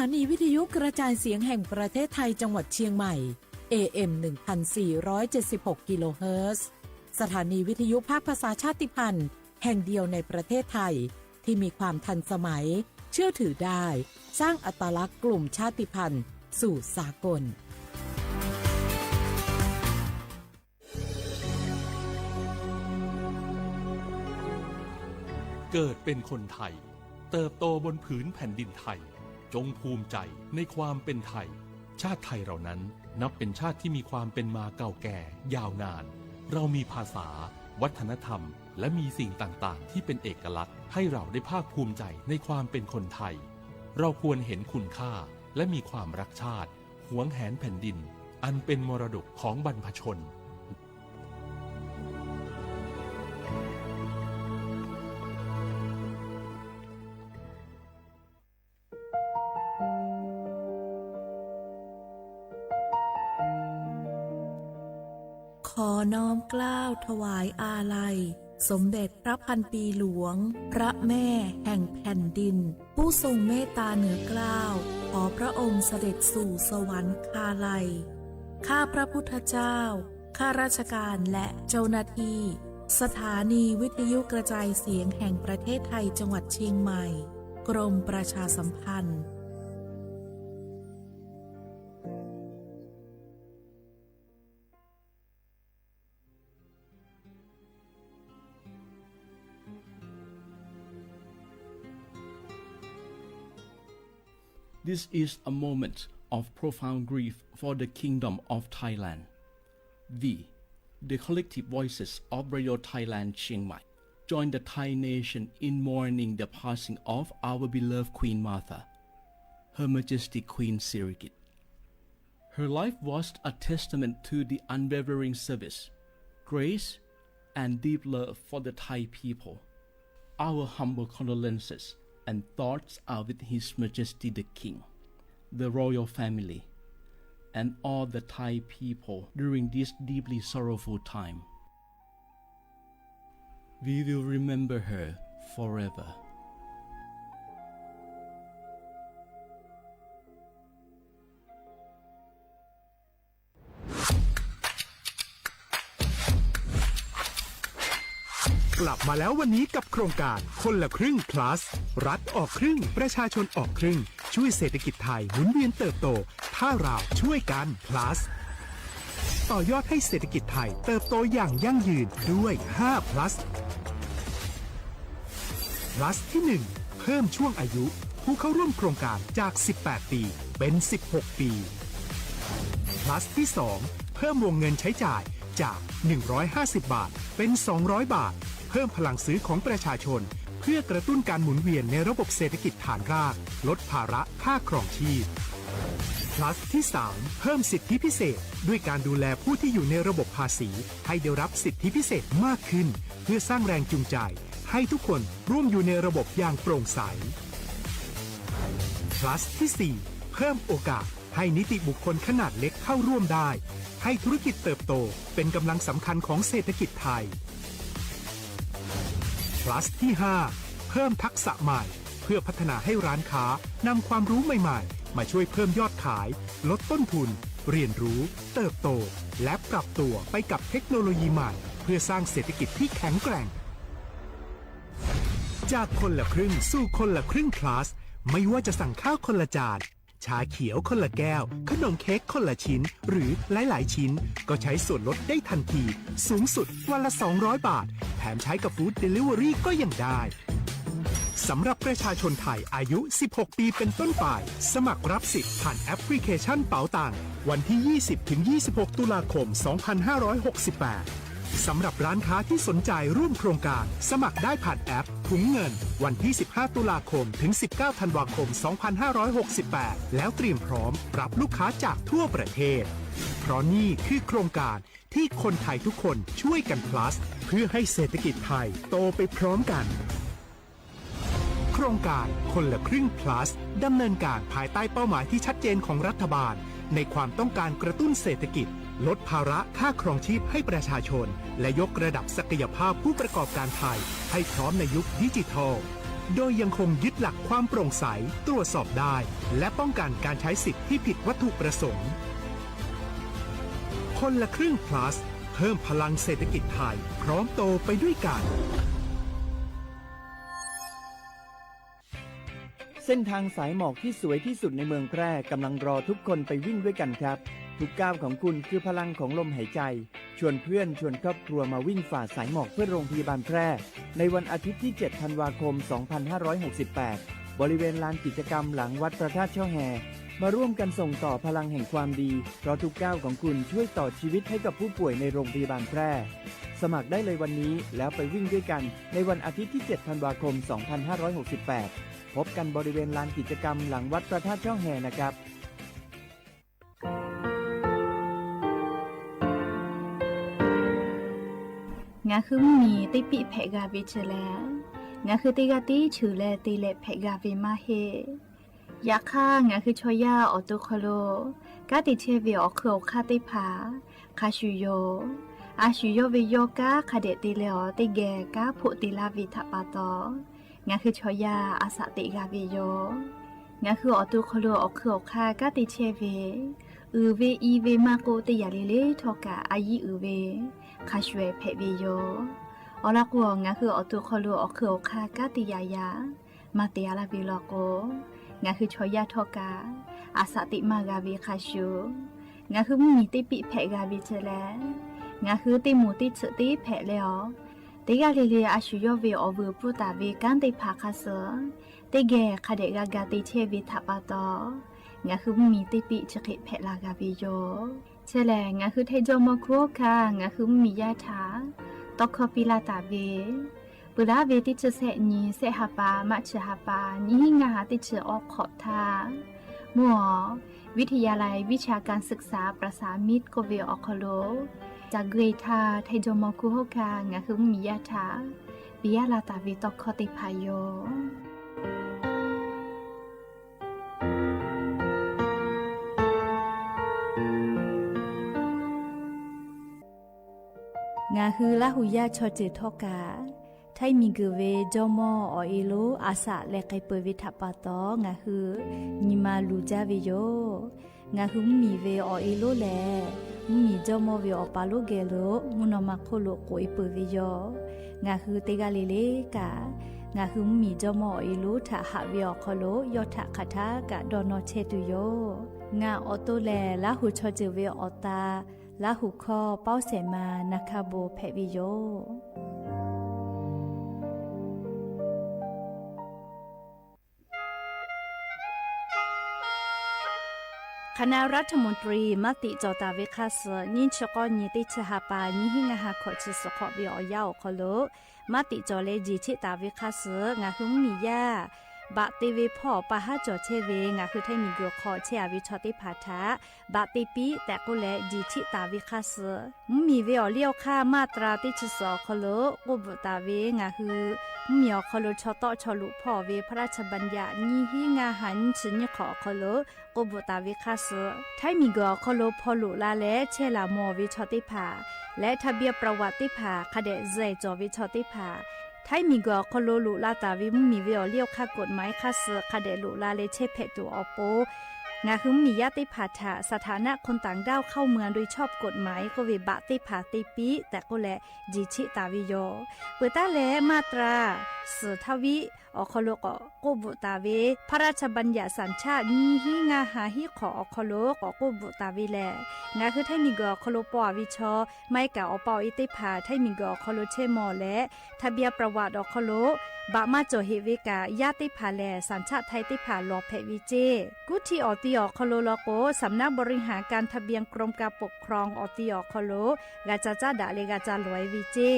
ถานีวิทยุกระจายเสียงแห่งประเทศไทยจังหวัดเชียงใหม่ เอ เอ็ม หนึ่งพันสี่ร้อยเจ็ดสิบหก กิโลเฮิรตซ์ สถานีวิทยุภาคภาษาชาติพันธุ์แห่งเดียวในประเทศไทย ที่มีความทันสมัย เชื่อถือได้ สร้างอัตลักษณ์กลุ่มชาติพันธุ์สู่สากล เกิดเป็นคนไทย เติบโตบนผืนแผ่นดินไทย จงภูมิใจในความเป็นไทย ชาติไทยเรานั้นนับเป็นชาติที่มีความเป็นมาเก่าแก่ยาวนาน เรามีภาษา วัฒนธรรม และมีสิ่งต่างๆ ที่เป็นเอกลักษณ์ ให้เราได้ภาคภูมิใจในความเป็นคนไทย เราควรเห็นคุณค่า และมีความรักชาติ หวงแหนแผ่นดิน อันเป็นมรดกของบรรพชน ขอน้อมเกล้าถวายอาลัย สมเด็จพระพันปีหลวง พระแม่แห่งแผ่นดิน ผู้ทรงเมตตาเหนือเกล้า ขอพระองค์เสด็จสู่สวรรคาลัย ข้าพระพุทธเจ้า ข้าราชการและเจ้าหน้าที่ สถานีวิทยุกระจายเสียงแห่งประเทศไทยจังหวัดเชียงใหม่ กรมประชาสัมพันธ์ This is a moment of profound grief for the Kingdom of Thailand. We, the collective voices of Radio Thailand Chiang Mai, join the Thai nation in mourning the passing of our beloved Queen Mother, Her Majesty Queen Sirikit. Her life was a testament to the unwavering service, grace, and deep love for the Thai people. Our humble condolences and thoughts are with His Majesty the King, the royal family, and all the Thai people during this deeply sorrowful time. We will remember her forever. กลับมาแล้ววันนี้กับโครงการคนละครึ่ง plus รัฐออกครึ่ง ประชาชนออกครึ่ง ช่วยเศรษฐกิจไทยหมุนเวียนเติบโต ถ้าเราช่วยกัน plus ต่อยอดให้เศรษฐกิจไทยเติบโตอย่างยั่งยืนด้วย ห้า plus plus ที่ หนึ่ง เพิ่มช่วงอายุผู้เข้าร่วมโครงการจาก สิบแปด ปี เป็น สิบหก ปี plus ที่ สอง เพิ่มวงเงินใช้จ่ายจาก หนึ่งร้อยห้าสิบ บาท เป็น สองร้อย บาท เพิ่มพลังซื้อของประชาชน เพื่อกระตุ้นการหมุนเวียนในระบบเศรษฐกิจฐานราก ลดภาระค่าครองชีพ plus ที่ สาม เพิ่มสิทธิพิเศษ ด้วยการดูแลผู้ที่อยู่ในระบบภาษี ให้ได้รับสิทธิพิเศษมากขึ้น เพื่อสร้างแรงจูงใจ ให้ทุกคนร่วมอยู่ในระบบอย่างโปร่งใส plus ที่ สี่ เพิ่มโอกาสให้นิติบุคคลขนาดเล็กเข้าร่วมได้ ให้ธุรกิจเติบโตเป็นกำลังสำคัญของเศรษฐกิจไทย plus ที่ ห้า เพิ่มทักษะใหม่ เพื่อพัฒนาให้ร้านค้านำความรู้ใหม่ๆ มาช่วยเพิ่มยอดขาย ลดต้นทุน เรียนรู้ เติบโต และปรับตัวไปกับเทคโนโลยีใหม่ เพื่อสร้างเศรษฐกิจที่แข็งแกร่ง จากคนละครึ่งสู่คนละครึ่ง plus ไม่ว่าจะสั่งข้าวคนละจาน ชาเขียวคนละแก้ว ขนมเค้กคนละชิ้น หรือหลายๆ ชิ้น ก็ใช้ส่วนลดได้ทันที สูงสุดวันละ สองร้อย บาท แถมใช้กับ food delivery ก็ยังได้ สำหรับประชาชนไทยอายุ สิบหก ปีเป็นต้นไป สมัครรับสิทธิ์ผ่านแอปพลิเคชันเป๋าตัง วันที่ ยี่สิบ ถึง ยี่สิบหก ตุลาคม สองพันห้าร้อยหกสิบแปด สำหรับร้านค้าที่สนใจร่วมโครงการ สมัครได้ผ่านแอปถุงเงิน วันที่ สิบห้า ตุลาคม ถึง สิบเก้า ธันวาคม สองพันห้าร้อยหกสิบแปด แล้วเตรียมพร้อมรับลูกค้าจากทั่วประเทศ เพราะนี่คือโครงการที่คนไทยทุกคนช่วยกัน plus เพื่อให้เศรษฐกิจไทยโตไปพร้อมกัน โครงการคนละครึ่ง plus ดำเนินการภายใต้เป้าหมายที่ชัดเจนของรัฐบาล ในความต้องการกระตุ้นเศรษฐกิจ ลดภาระค่าครองชีพให้ประชาชน และยกระดับศักยภาพผู้ประกอบการไทยให้พร้อมในยุคดิจิทัล โดยยังคงยึดหลักความโปร่งใส ตรวจสอบได้ และป้องกันการใช้สิทธิ์ที่ผิดวัตถุประสงค์ คนละครึ่ง Plus เพิ่มพลังเศรษฐกิจไทย พร้อมโตไปด้วยกัน เส้นทางสายหมอกที่สวยที่สุดในเมืองแพร่กำลังรอทุกคนไปวิ่งด้วยกันครับ ทุกก้าวของคุณคือพลังของลมหายใจ ชวนเพื่อนชวนครอบครัวมาวิ่งฝ่าสายหมอกเพื่อโรงพยาบาลแพร่ ในวันอาทิตย์ที่ เจ็ด ธันวาคม สองพันห้าร้อยหกสิบแปด บริเวณลานกิจกรรมหลังวัดพระธาตุช่อแฮ มาร่วมกันส่งต่อพลังแห่งความดี เพราะทุกก้าวของคุณช่วยต่อชีวิตให้กับผู้ป่วยในโรงพยาบาลแพร่ สมัครได้เลยวันนี้ แล้วไปวิ่งด้วยกัน ในวันอาทิตย์ที่ เจ็ด ธันวาคม สองพันห้าร้อยหกสิบแปด พบกันบริเวณลานกิจกรรมหลังวัดพระธาตุช่อแฮนะครับ Ngaˬ hui mvuhˇmiˬ teˇ piˆ hpehꞈ g'a ve chi lehˬ, ngaˬ hui teˇ g'aˇ tiˉ cheuˬ leh te leh hpehꞈ g'a ve maˇ heˆ. Yaꞈ hk'aˇ, ngaˬ hui chaw yaˇ awˬ to hk'aw lo kanˉ te chehˇ ve awˬ hk'eun awˬ hk'aˇ teˇ hpaˍ hk'a shuˍ yoˬ. A shuˍ yawˇ ve yawˇ kanˉ hk'a dehꞈ te leh awˬ teˇ geh kanˉ hpoˆ te laˇ ve htaꞈ pa taw, ngaˬ hui chaw yaˇ a saꞈ teꞈ g'a ve yoˬ. Ngaˬ hui awˬ to hk'aw lo awˬ hk'eun awˬ hk'aˇ kanˉ te chehˇ ve, uiˍ ve i ve maˇ k'oˆ, teˇ yanˇ le le htawˇ kaꞈ a yiˉ uiˍ ve hk'a shuˍ ehˍ hpehꞈ ve yoˬ. Awˬ lawn k'o, ngaˬ hui awˬ to hk'aw lo awˬ hk'eun awˬ hk'aˇ kanˉ te yaꞈ yaꞈ maˇ te a laˇ ve law k'o, ngaˬ hui chaw yaˇ htawˇ kaꞈ a saꞈ teꞈ maˇ g'a ve hk'a shuˍ, ngaˬ hui mvuhˇmiˬ teˇ piˆ hpehꞈ g'a ve chi lehˬ, ngaˬ hui teˇ moˍ teˇ tsuhꞈ teˇ hpehꞈ leh awˬ, teˇ g'aˇ le le a shuˍ yawˇ ve awˬ vuiˬ pfuhˇ taˍ ve kanˉ teˇ hpaˍ hk'a suh teˇ geh hk'a dehꞈ g'a ga te chehˇ ve htaꞈ pa taw, ngaˬ hui mvuhˇmiˬ teˇ piˆ chi hk'e hpehꞈ la g'a ve yoˬ. Chi lehˬ, ngaˬ hui Htaiˇ jawˇmawˇ hkuˇ hawˉ hkanˇ ngaˬ hui mvuhˇmiˬ yaˇ htaꞈ tawˇ hkawˇ piˇ laˇ taˍ ve, peuˬ laˉ ve teˇ chi sehˆ nyi sehˆ ha pa maˇ chi ha pa nyiˇ hinˉ ngaˇ ha teˇ chi awˬ hk'awꞈ htaˇ, mvuhˇ awˬ วิทยาลัยวิชาการศึกษาประสานมิตร k'oˆ ve awˬ hk'aw lo, ca gui htaˇ Htaiˇ jawˇmawˇ hkuˇ hawˉ hkanˇ ngaˬ hui mvuhˇmiˬ yaˇ htaꞈ piˇ laˇ taˍ ve tawˇ hkawˇ teˇ hpaˍ yoˬ. Ngaˬ hui Laˇ huˍ yaˇ chaw ceuˬ htawˇ kaꞈ, Htaiˇ miˬguiˬ ve jawˇmawˇ awˬ e lonˉ a saꞈ leh k'ai peuˬ ve htaꞈ pa taw, ngaˬ hui nyi ma luˬ jaˇ ve yoˬ. Ngaˬ hui mvuhˇmiˬ ve awˬ e lonˉ lehˬ, mvuhˇmiˬ jawˇmawˇ ve awˬ pa lonˉ geh lo mvuhˇ naw ma hk'oˆ lo k'oꞈ e peuˬ ve yoˬ. Ngaˬ hui teˇ g'aˇ le le kaꞈ, ngaˬ hui mvuhˇmiˬ jawˇmawˇ awˬ e lonˉ htaꞈ haꞈ ve awˬ hk'aw lo yawˇ htaꞈ hk'aˬ htaˇ kaꞈ dawˇ nawˇ chehˇ tuˬ yoˬ. Ngaˬ awˬ to lehˬ, Laˇ huˍ chaw ceuˬ ve awˬ ta Laˇ huˍ hkawˇ pawˇ shehˍ ma na hkaˇ bon hpehꞈ ve yoˬ. คณะรัฐมนตรี maˇ tiꞈ cawˬ taˍ ve hk'a suh nyiˇ chi k'awˇ nyi teˇ chi ha pa nyiˇ hinˉ ngaˇ ha hkawꞈ chi suhˍ hk'awꞈ ve awˬ yanˇ awˬ hk'aw lo maˇ tiꞈ cawˬ leh jeˬ cheˆ taˍ ve hk'a suh, ngaˬ hui mvuhˇmiˬ yaˇ baꞈ te ve hpawˇ awˬ pa haˉ cawˬ chehˇ ve ngaˬ hui Htaiˇ miˬguiˬ hk'aw chehˇ a ve chaw teˇ hpaˍ htaꞈ baꞈ te piˇ tehꞈ k'oˆ leh jeˬ cheˆ taˍ ve hk'a suh, mvuhˇmiˬ ve awˬ liˇ awˬ hk'aˇ maˇ tra teˇ chi suhˍ awˬ hk'aw lo k'oˆ bvuhꞈ taˍ ve ngaˬ hui mvuhˇmiˬ awˬ hk'aw lo chaw tawˆ chaw loꞈ hpawˇ ve พระราชบัญญัติ nyiˇ hinˉ ngaˇ ha nyiˇ chi nyiˇ hk'awꞈ awˬ hk'aw lo k'oˆ bvuhꞈ taˍ ve hk'a suh, Htaiˇ miˬguiˬ awˬ hk'aw lo hpaw loꞈ la leh chehˇ laˬ mawˬ ve chaw teˇ hpaˍ leh ทะเบียนประวัติ teˇ hpaˍ hk'a dehꞈ zuhˬ cawˬ ve chaw teˇ hpaˍ, Htaiˇ miˬguiˬ awˬ hk'aw lo loꞈ la taˍ ve mvuhˇmiˬ ve awˬ liˇ awˬ hk'aˇ กฎหมาย hk'a suh hk'a dehꞈ loꞈ la leh chehˇ hpehꞈ tuˬ awˬ pon, ngaˬ hui mvuhˇmiˬ yaˇ teˇ hpaˍ htaꞈ สถานะคนต่างด้าวเข้าเมืองโดยชอบกฎหมาย k'oˆ ve baꞈ teˇ hpaˍ te piˇ tehꞈ k'oˆ leh jeˬ cheˆ taˍ ve yoˬ. Peuˬ taˉ leh มาตรา suhˍ htaˇ viˆ awˬ hk'aw lo k'awꞈ k'oˆ bvuhꞈ taˍ ve พระราชบัญญัติสัญชาติ nyiˇ hinˉ ngaˇ ha hiˉ hk'awꞈ awˬ hk'aw lo k'awꞈ k'oˆ bvuhꞈ taˍ ve lehˬ, ngaˬ hui Htaiˇ miˬguiˬ awˬ hk'aw lo paw a ve chaw maˇ heˆ kaꞈ awˬ pa awˬ e teˇ hpaˍ Htaiˇ miˬguiˬ awˬ hk'aw lo chehˇ mawˬ leh ทะเบียนประวัติ awˬ hk'aw lo baꞈ maˇ cawˬ heꞈ ve kaꞈ, yaˇ teˇ hpaˍ lehˬ สัญชาติไทย teˇ hpaˍ lawˬ hpehꞈ ve ceˇ. Kuˇ htiˇ awˬ ti awˬ hk'aw lo law k'o, สำนักบริหารการทะเบียน กรมการปกครอง awˬ ti awˬ hk'aw lo g'a ca caˇ daꞈ leh g'a ca lawˬ e ve ceˇ.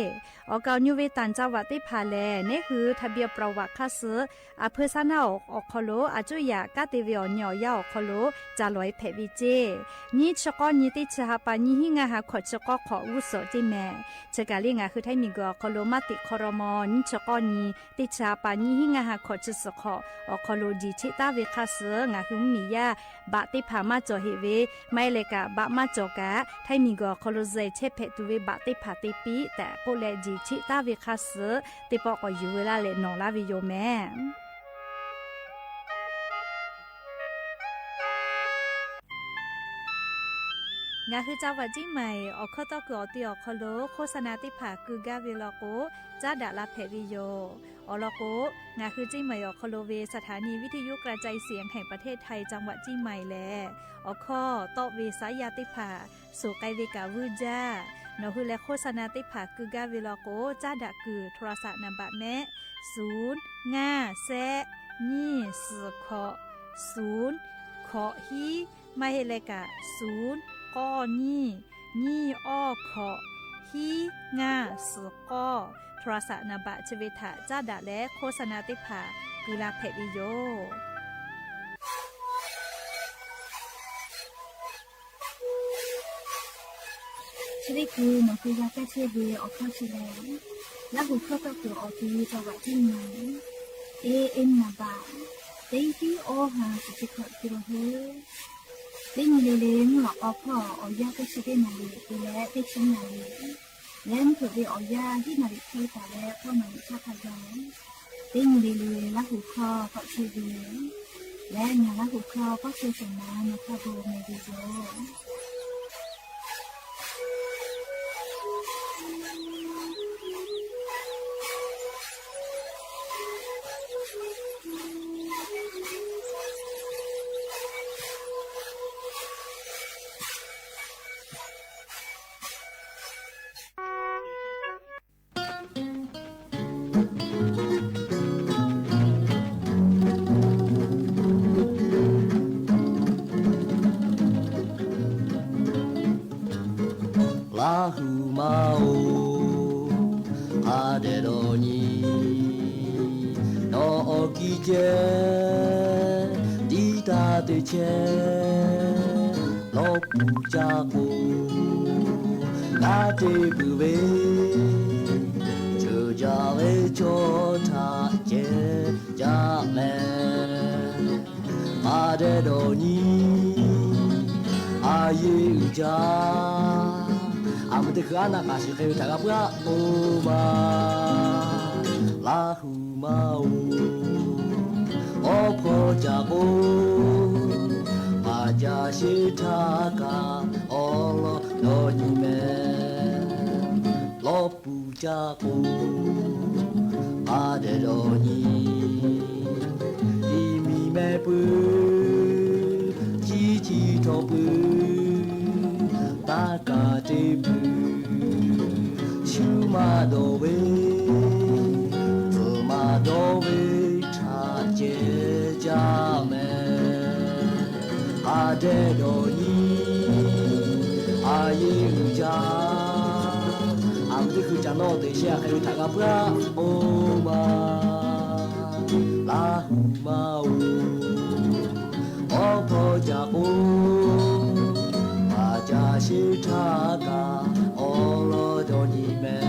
Awˬ kaˍ awˬ nyu ve ต่างจังหวัด teˇ hpaˍ lehˬ, neˉ hui ทะเบียนประวัติ hk'a suh a hpeu saˉ naˆ awˬ hk'aw lo a cuˇ yaꞈ kanˉ te ve awˬ nyi awˬ yanˇ awˬ hk'aw lo ca lawˬ e hpehꞈ ve ceˇ. Nyiˇ chi k'awˇ nyi teˇ chi ha pa nyiˇ hinˉ ngaˇ ha hkawꞈ chi k'awˇ hk'awꞈ g'uˇ suhˍ ceˇ mehˍ. Chi kaˬ le ngaˬ hui Htaiˇ miˬguiˬ awˬ hk'aw lo maˇ teꞈ hk'aw raw maw nyiˇ chi k'awˇ nyi teˇ chi ha pa nyiˇ hinˉ ngaˇ ha hkawꞈ chi suhˍ hk'awꞈ awˬ hk'aw lo jeˬ cheˆ taˉ ve hk'a suh ngaˬ hui mvuhˇmiˬ yaˇ Baꞈ teˇ hpaˍ maˇ cawˬ heꞈ ve, maˇ heˆ leh kaꞈ baꞈ maˇ cawˬ kaꞈ, htaiˇ miˬguiˬ awˬ hk'aw lo zehˬ chehˇ hpehꞈ tuˬ ve baꞈ teˇ hpaˍ te piˇ tehꞈ k'oˆ leh, jeˬ cheˆ taˍ ve hk'a suhˍ teˇ pawˆ k'awꞈ yuˬ ve laˇ leh nawˬ laˇ ve yoˬ mehˍ. Ngaˬ hui จังหวัดเชียงใหม่ awˬ hkawˇ tawˇ kuiˬ awˬ ti awˬ hk'aw lo โฆษณา teˇ hpaˍ keu gaˇ ve law k'o, caˉ daꞈ la hpehꞈ ve yoˬ. Awˬ lawn k'o, ngaˬ hui เชียงใหม่ awˬ hk'aw lo ve สถานีวิทยุกระจายเสียงแห่งประเทศไทย จังหวัดเชียงใหม่ lehˬ, awˬ hkawˇ tawˆ ve saˉ yaˇ teˇ hpaˍ suhˍ k'ai ve kaꞈ vuiˇ jaˇ. Nawˬ hui leh โฆษณา teˇ hpaˍ keu gaˇ ve law k'o, caˉ daꞈ kuiˬ โทรศัพท์ naˍ baꞈ mehˆ, suˍ ngaˇ shehˆ nyiˇ suhˍ hkawꞈ suˍ hkawꞈ hiˉ, maˇ heˆ leh kaꞈ suˍ k'awˇ nyiˇ nyiˇ awˇ hkawꞈ hiˉ ngaˇ suhˍ k'awˇ โทรศัพท์ naˍ baꞈ chi ve htaꞈ caˉ daꞈ leh โฆษณา teˇ hpaˍ keu la hpehꞈ ve yoˬ. Chi teˇ hkui nawˬ hui g'a kaˇ chehˇ ve awˬ hkawˇ chi lehˬ, Laˇ huˍ hkawˇ tawˇ kuiˬ awˬ ti จังหวัดเชียงใหม่ A M naˍ baꞈ teˇ hiˉ awˇ ha shiˍ chi hkawꞈ te la heuˆ. Teˇ nyi le le mvuhˇ lawꞈ k'aw hpawˇ awˬ yanˇ teˇ chi teˇ naˍ riˍ te leh teˇ chi naˍ riˍ leh mvuhˇ hpeuꞈ ve awˬ yanˇ hiˉ naˍ riˍ hk'e taˍ leh k'awˇ naˍ riˍ htaˇ hk'a gaˬ, teˇ nyi le le Laˇ huˍ hkawˇ k'awꞈ chehˇ ve leh ngaˬ Laˇ huˍ hkawˇ k'awˇ chehˇ shehˍ ma nawˬ hk'a gu meh ve yoˬ. Laˇ huˍ ma-oˬ, hk'a dehꞈ dawˬ nyi, nawˬ awˬ kiˇ ceh tiˉ taˇ te chehˇ. Lawˇ puˍ ca k'o, g'aˇ te puiˬ ve, ceuˬ jaˇ ve chaw htaꞈ ceh jaˇ mehˍ. Hk'a dehꞈ dawˬ nyi, a yeˇ uiˍ jaˇ. A mvuhˇ teˇ hkui aˉ naˆ k'aꞈ shiˍ hk'e ve htaꞈ g'a puiˉ aˆ k'o ma. Laˇ huˍ ma-oˬ, awˉ hpawˇ ca k'o, maˍ ca sheˍ htaˇ kaꞈ awˬ lawn dawˬ nyi mehˍ. Lawˇ puˍ ca k'o, hk'a dehꞈ dawˬ nyi, tiꞈ miˬ meh puiˉ, ciˉ ciˉ htawˇ puiˉ, taˇ kaˍ te puiˉ, shu maˇ dawˬ ve, tzuhˬ maˇ dawˬ ve htaꞈ ceh jaˇ mehˍ. Hk'a dehꞈ dawˬ nyi, a yeˇ uiˍ jaˇ. A mvuhˇ teˇ hkui ca nawˇ te shehˍ hk'e ve htaꞈ g'a puiˉ aˆ k'o ma. Laˇ huˍ ma-oˬ, awˉ hpawˇ ca k'o, maˍ ca sheˍ htaˇ kaꞈ awˬ lawn dawˬ nyi mehˍ.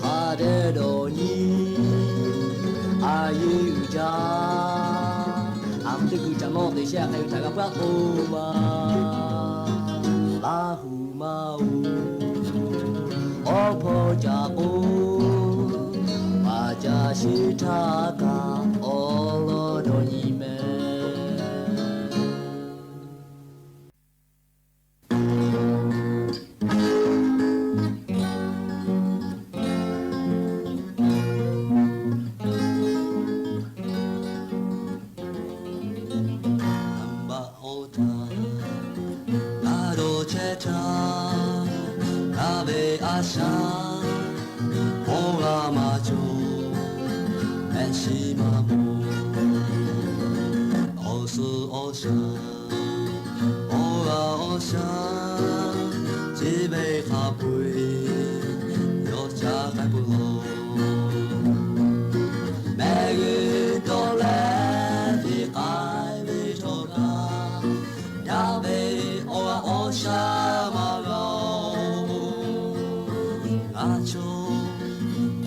Hk'a dehꞈ dawˬ nyi, a yeˇ uiˍ jaˇ. A mvuhˇ teˇ hkui ca nawˇ te shehˍ hk'e ve htaꞈ g'a puiˉ aˆ k'o ma. Laˇ huˍ ma-oˬ, awˉ hpawˇ ca k'o, maˍ ca sheˍ htaˇ kaꞈ awˬ lawn dawˬ nyi mehˍ. Baˆ oˇ htaˇ, ngaˬ dawˬ chehˇ htaˇ, ngaˬ ve a shaꞈ, awˬ g'aˇ maˇ cawˬ, mehˆ shiˍ maˇ mawˬ. Awˬ suhˍ awˬ shaˍ, awˬ g'aˇ awˬ shaˍ, chi ve hk'a peu-eˬ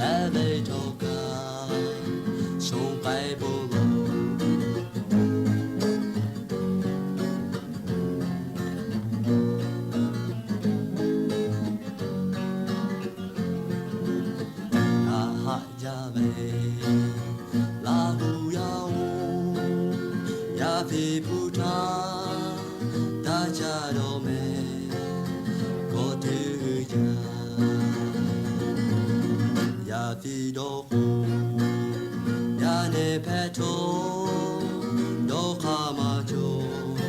Hpehꞈ ve htawˇ kaꞈ shonˍ k'ai peuˬ lo. Ngaˬ haꞈ jaˇ ve Laˇ huˍ yaˇ-oˬ, yaˇ ve hpu htaˇ daˇ caˇ dawˬ mehˍ, kawˬ tuˬ g'uiˬ jaˇ. Yaˇ ve dawˇ k'o, yaˇ nehˬ hpehꞈ htawˇ, dawˇ hk'aˇ maˇ cawˬ,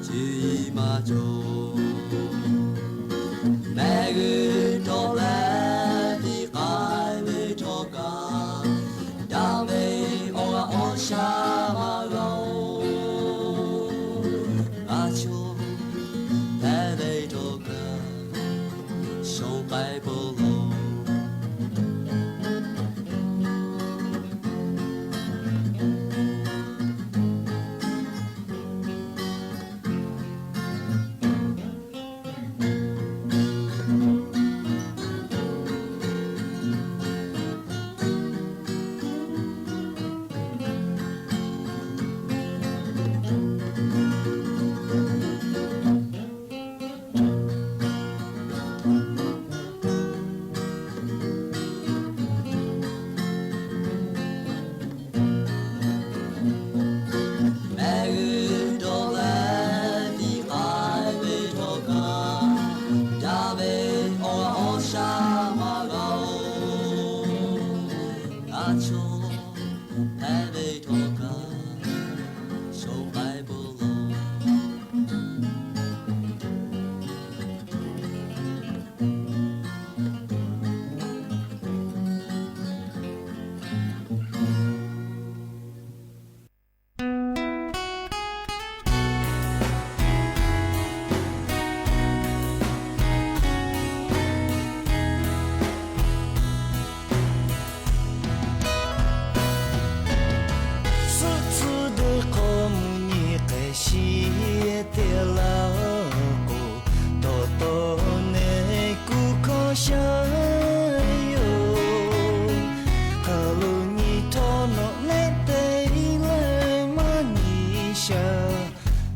cuˇ yiˍ maˇ cawˬ. Mehˆ g'uˇ dawˬ leh tiꞈ k'ai ve htawˇ kaꞈ, daꞈ ve awˬ g'aˇ awˬ shaˉ maˇ g'a-oˬ. Ngaˬ chaw hpehꞈ ve htawˇ kaꞈ, shonˍ k'ai peuˬ lo. Mehˆ g'uˇ dawˬ leh tiꞈ k'ai ve htawˇ kaꞈ, daꞈ ve awˬ g'aˇ awˬ shaˉ maˇ g'a-oˬ. Ngaˬ chaw hpehꞈ ve htawˇ kaꞈ, shonˍ k'ai peuˬ lo. Suhˆ tcuhˉ deˇ hk'aw mvuhˇ nyi hk'e shiˍ te laˇ k'o, tawˍ tawˍ nehˬ kuˬ hkawˇ shaˉ yoˬ. Hk'aˬ lo nyi htawˇ nawˬ nehˆ te leh maˇ nyi shaˍ,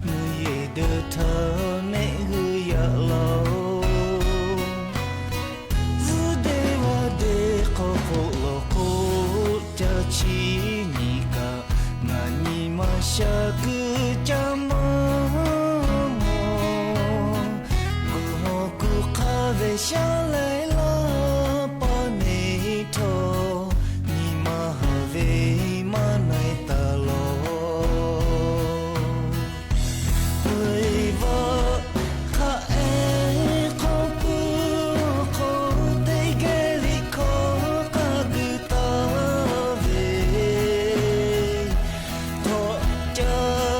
mvuhˇ yeˬ deuˬ htaˇ nehˆ g'uiˬ yaꞈ laˇ-oˬ. Zuhˇ deˇ vaˇ deˇ hk'aw hk'oˆ lawˬ hk'oˆ caˇ chi nyi kaꞈ, ngaˬ nyi ma sha kuiˬ caˇ maˇ mawˬ. Kuˬ hawˬ kuˬ hk'a ve shaˉ leh laˇ paˍ neˇ htawˇ, nyi ma haˍ ve maˇ na-e taˍ lawˬ. Peuˬ-eˬ vaˇ hk'aˆ ehˉ hk'aw puiˉ hk'aw teˇ geh liꞈ hkawˇ hk'a g'uiˬ taˍ ve, hk'awꞈ caˇ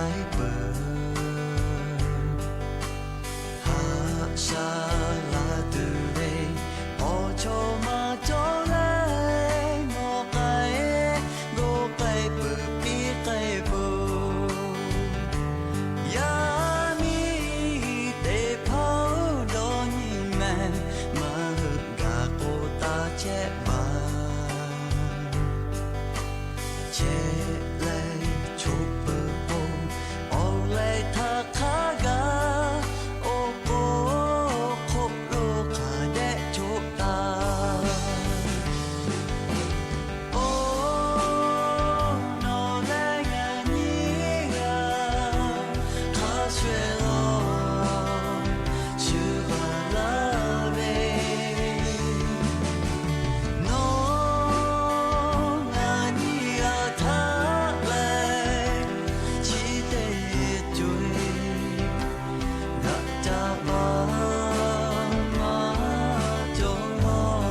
k'ai peuˬ. Haꞈ sha la tuˬ ve awˬ chawˇ maˇ cawˬ leh, nawˬ k'ai k'o k'ai peuˬ piˇ k'ai peuˬ. Yaˇ miˇ teˇ hpaˍ-oˬ, dawˇ nyi mehˍ, maˇ hui gaˬ k'o taˇ chehˇ baˬ. Chehˇ leh choˬ peuˬ k'o, awˬ leh htaˇ hk'a gaˬ, oˇ k'o hk'oˆ lo hk'a dehꞈ choˬ taˍ. Oˬ, nawˬ leh ngaˬ nyiˇ g'aˇ hk'a shuˍ shuˍ-oˬ, shu baˬ laˇ ve. Nawˬ ngaˬ nyiˇ g'aˇ htaꞈ leh chi teˇ co-e g'aꞈ ca paˍ maˇ cawˬ law.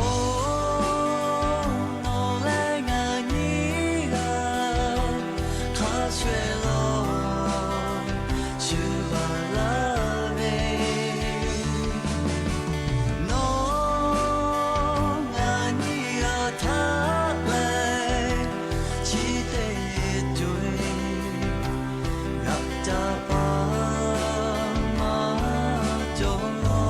Oˬ, nawˬ leh ngaˬ nyiˇ g'aˇ hk'a shuˍ shuˍ-oˬ, shu baˬ laˇ ve. Nawˬ ngaˬ nyiˇ g'aˇ htaꞈ leh chi teˇ co-e g'aꞈ ca paˍ maˇ cawˬ law.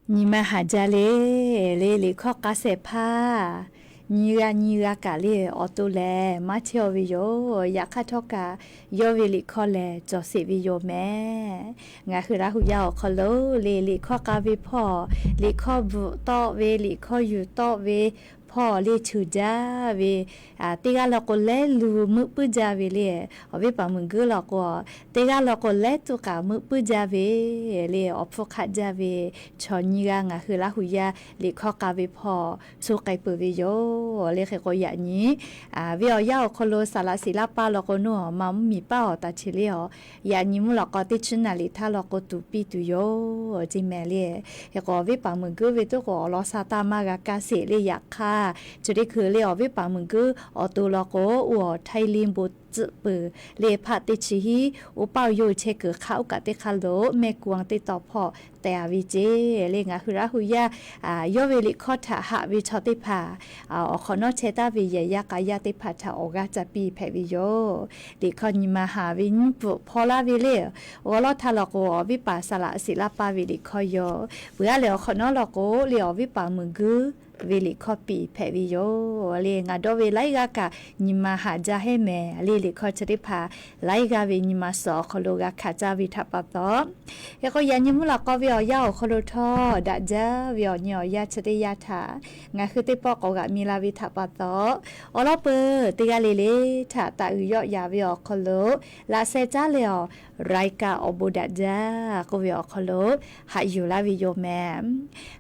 Nyi ma haˍ jaˇ le, le liꞈ hkawˇ k'a shehˍ hpaˇ nyi g'a nyi g'a kaꞈ le awˬ to lehˬ maˇ chehˇ-aw ve yoˬ. Yaꞈ hk'aˇ htawˇ kaꞈ yawˇ ve liꞈ hkawˇ lehˬ cawˬ sheˍ ve yoˬ mehˍ. Ngaˬ hui Laˇ hu yaˇ awˬ hk'aw lo le liꞈ hkawˇ k'a ve hpawˇ, liꞈ hkawˇ bvuhꞈ tawˆ ve, liꞈ hkawˇ yuˬ tawˆ ve hpawˇ le cheuˬ jaˇ ve, teˇ g'aˇ law k'o lehˉ lu meuˆ puiˉ jaˇ ve le, awˬ viˉ paˍ meuꞈ guiˇ law k'o, teˇ g'aˇ law k'o lehˉ tuˬ kaꞈ meuˆ puiˉ jaˇ ve le, awˬ hpfuhˇ hk'aˆ jaˇ ve chaw nyiˇ g'aˇ ngaˬ hui Laˇ hu yaˇ liꞈ hkawˇ k'a ve hpawˇ shu k'ai peuˬ ve yoˬ. Le hk'e k'o yaꞈ nyi ve awˬ yanˇ awˬ hk'aw lo saˍ laꞈ shiˍ laˇ paˇ law k'o, nawˬ ma mvuhˇ miˬ paˇ awˬ taˍ che le, yaꞈ nyi mvuhˇ law k'o teˇ chi naˍ liꞈ htaˇ law k'o tuˍ piˇ tuˬ yoˬ ceˇ mehˍ le. Hk'e k'o awˬ viˉ paˍ meuꞈ guiˇ ve tuˉ k'o awˬ lawn sha taˇ maˇ g'a kaˇ sheˍ le. Yaꞈ hk'aˇ chi teˇ hkui le awˬ viˉ paˍ meuꞈ guiˇ awˬ to law k'o, oˇ awˬ Htaiˇ liˇ bon tcuhˆ peuˬ le hpaˆ teˇ chi hiˉ oˇ paˆ oˇ yawˇ chehˇ kuiˬ hk'aˆ oˇ kaꞈ teˇ hk'aˇ lo mehˆ ku-anˬ teˇ taw hpawˇ teh-a ve ceˇ le. Ngaˬ hui Laˇ hu yaˇ yawˇ ve liꞈ hkawˇ htaꞈ haꞈ ve chaw teˇ hpaˍ awˬ hk'awꞈ nawˉ chehˇ taˍ ve yehˬ yaˇ k'a yaˇ teˇ hpaˍ htaꞈ awˬ g'aˇ ca piˇ hpehꞈ ve yoˬ. Liꞈ hkawˇ nyi ma haˍ ve nyiˇ pfuhˍ hpaw laˇ ve le, awˬ lawn htaˇ law k'o awˬ viˉ paˍ saˍ laꞈ shiˍ laˇ paˇ ve liꞈ hkawˇ yoˬ. Peuˬ-a lehˬ awˬ hk'awꞈ nawˉ law k'o le awˬ viˉ paˍ meuꞈ guiˇ ve liꞈ hkawˇ piˇ hpehꞈ ve yoˬ le. Ngaˬ dawˇ ve laiˉ g'aˇ kaꞈ nyi ma haˍ jaˇ heˆ mehˍ le. Liꞈ hkawˇ chi teˇ hpaˍ laiˉ g'aˇ ve nyi ma suhˍ awˬ hk'aw lo g'a hkanˍ caˇ ve htaꞈ pa taw, hk'e k'o yaꞈ nyi mvuhˇ laꞈ k'aw ve awˬ yanˇ awˬ hk'aw lo htawˇ daꞈ jaˇ ve awˬ nyi awˬ yanˇ chi teˇ yanˇ htaꞈ ngaˬ hui teˇ pawˆ k'awꞈ g'aꞈ mi la ve htaꞈ pa taw, awˬ lawn peuˬ teˇ g'aˇ le le htaꞈ taˍ uiˍ yawˆ yaˍ ve awˬ hk'aw lo laꞈ sheh caˉ leh awˬ รายการ awˬ bon daꞈ jaˇ k'oˆ ve awˬ hk'aw lo haꞈ yuˬ laˇ ve yoˬ mehˍ.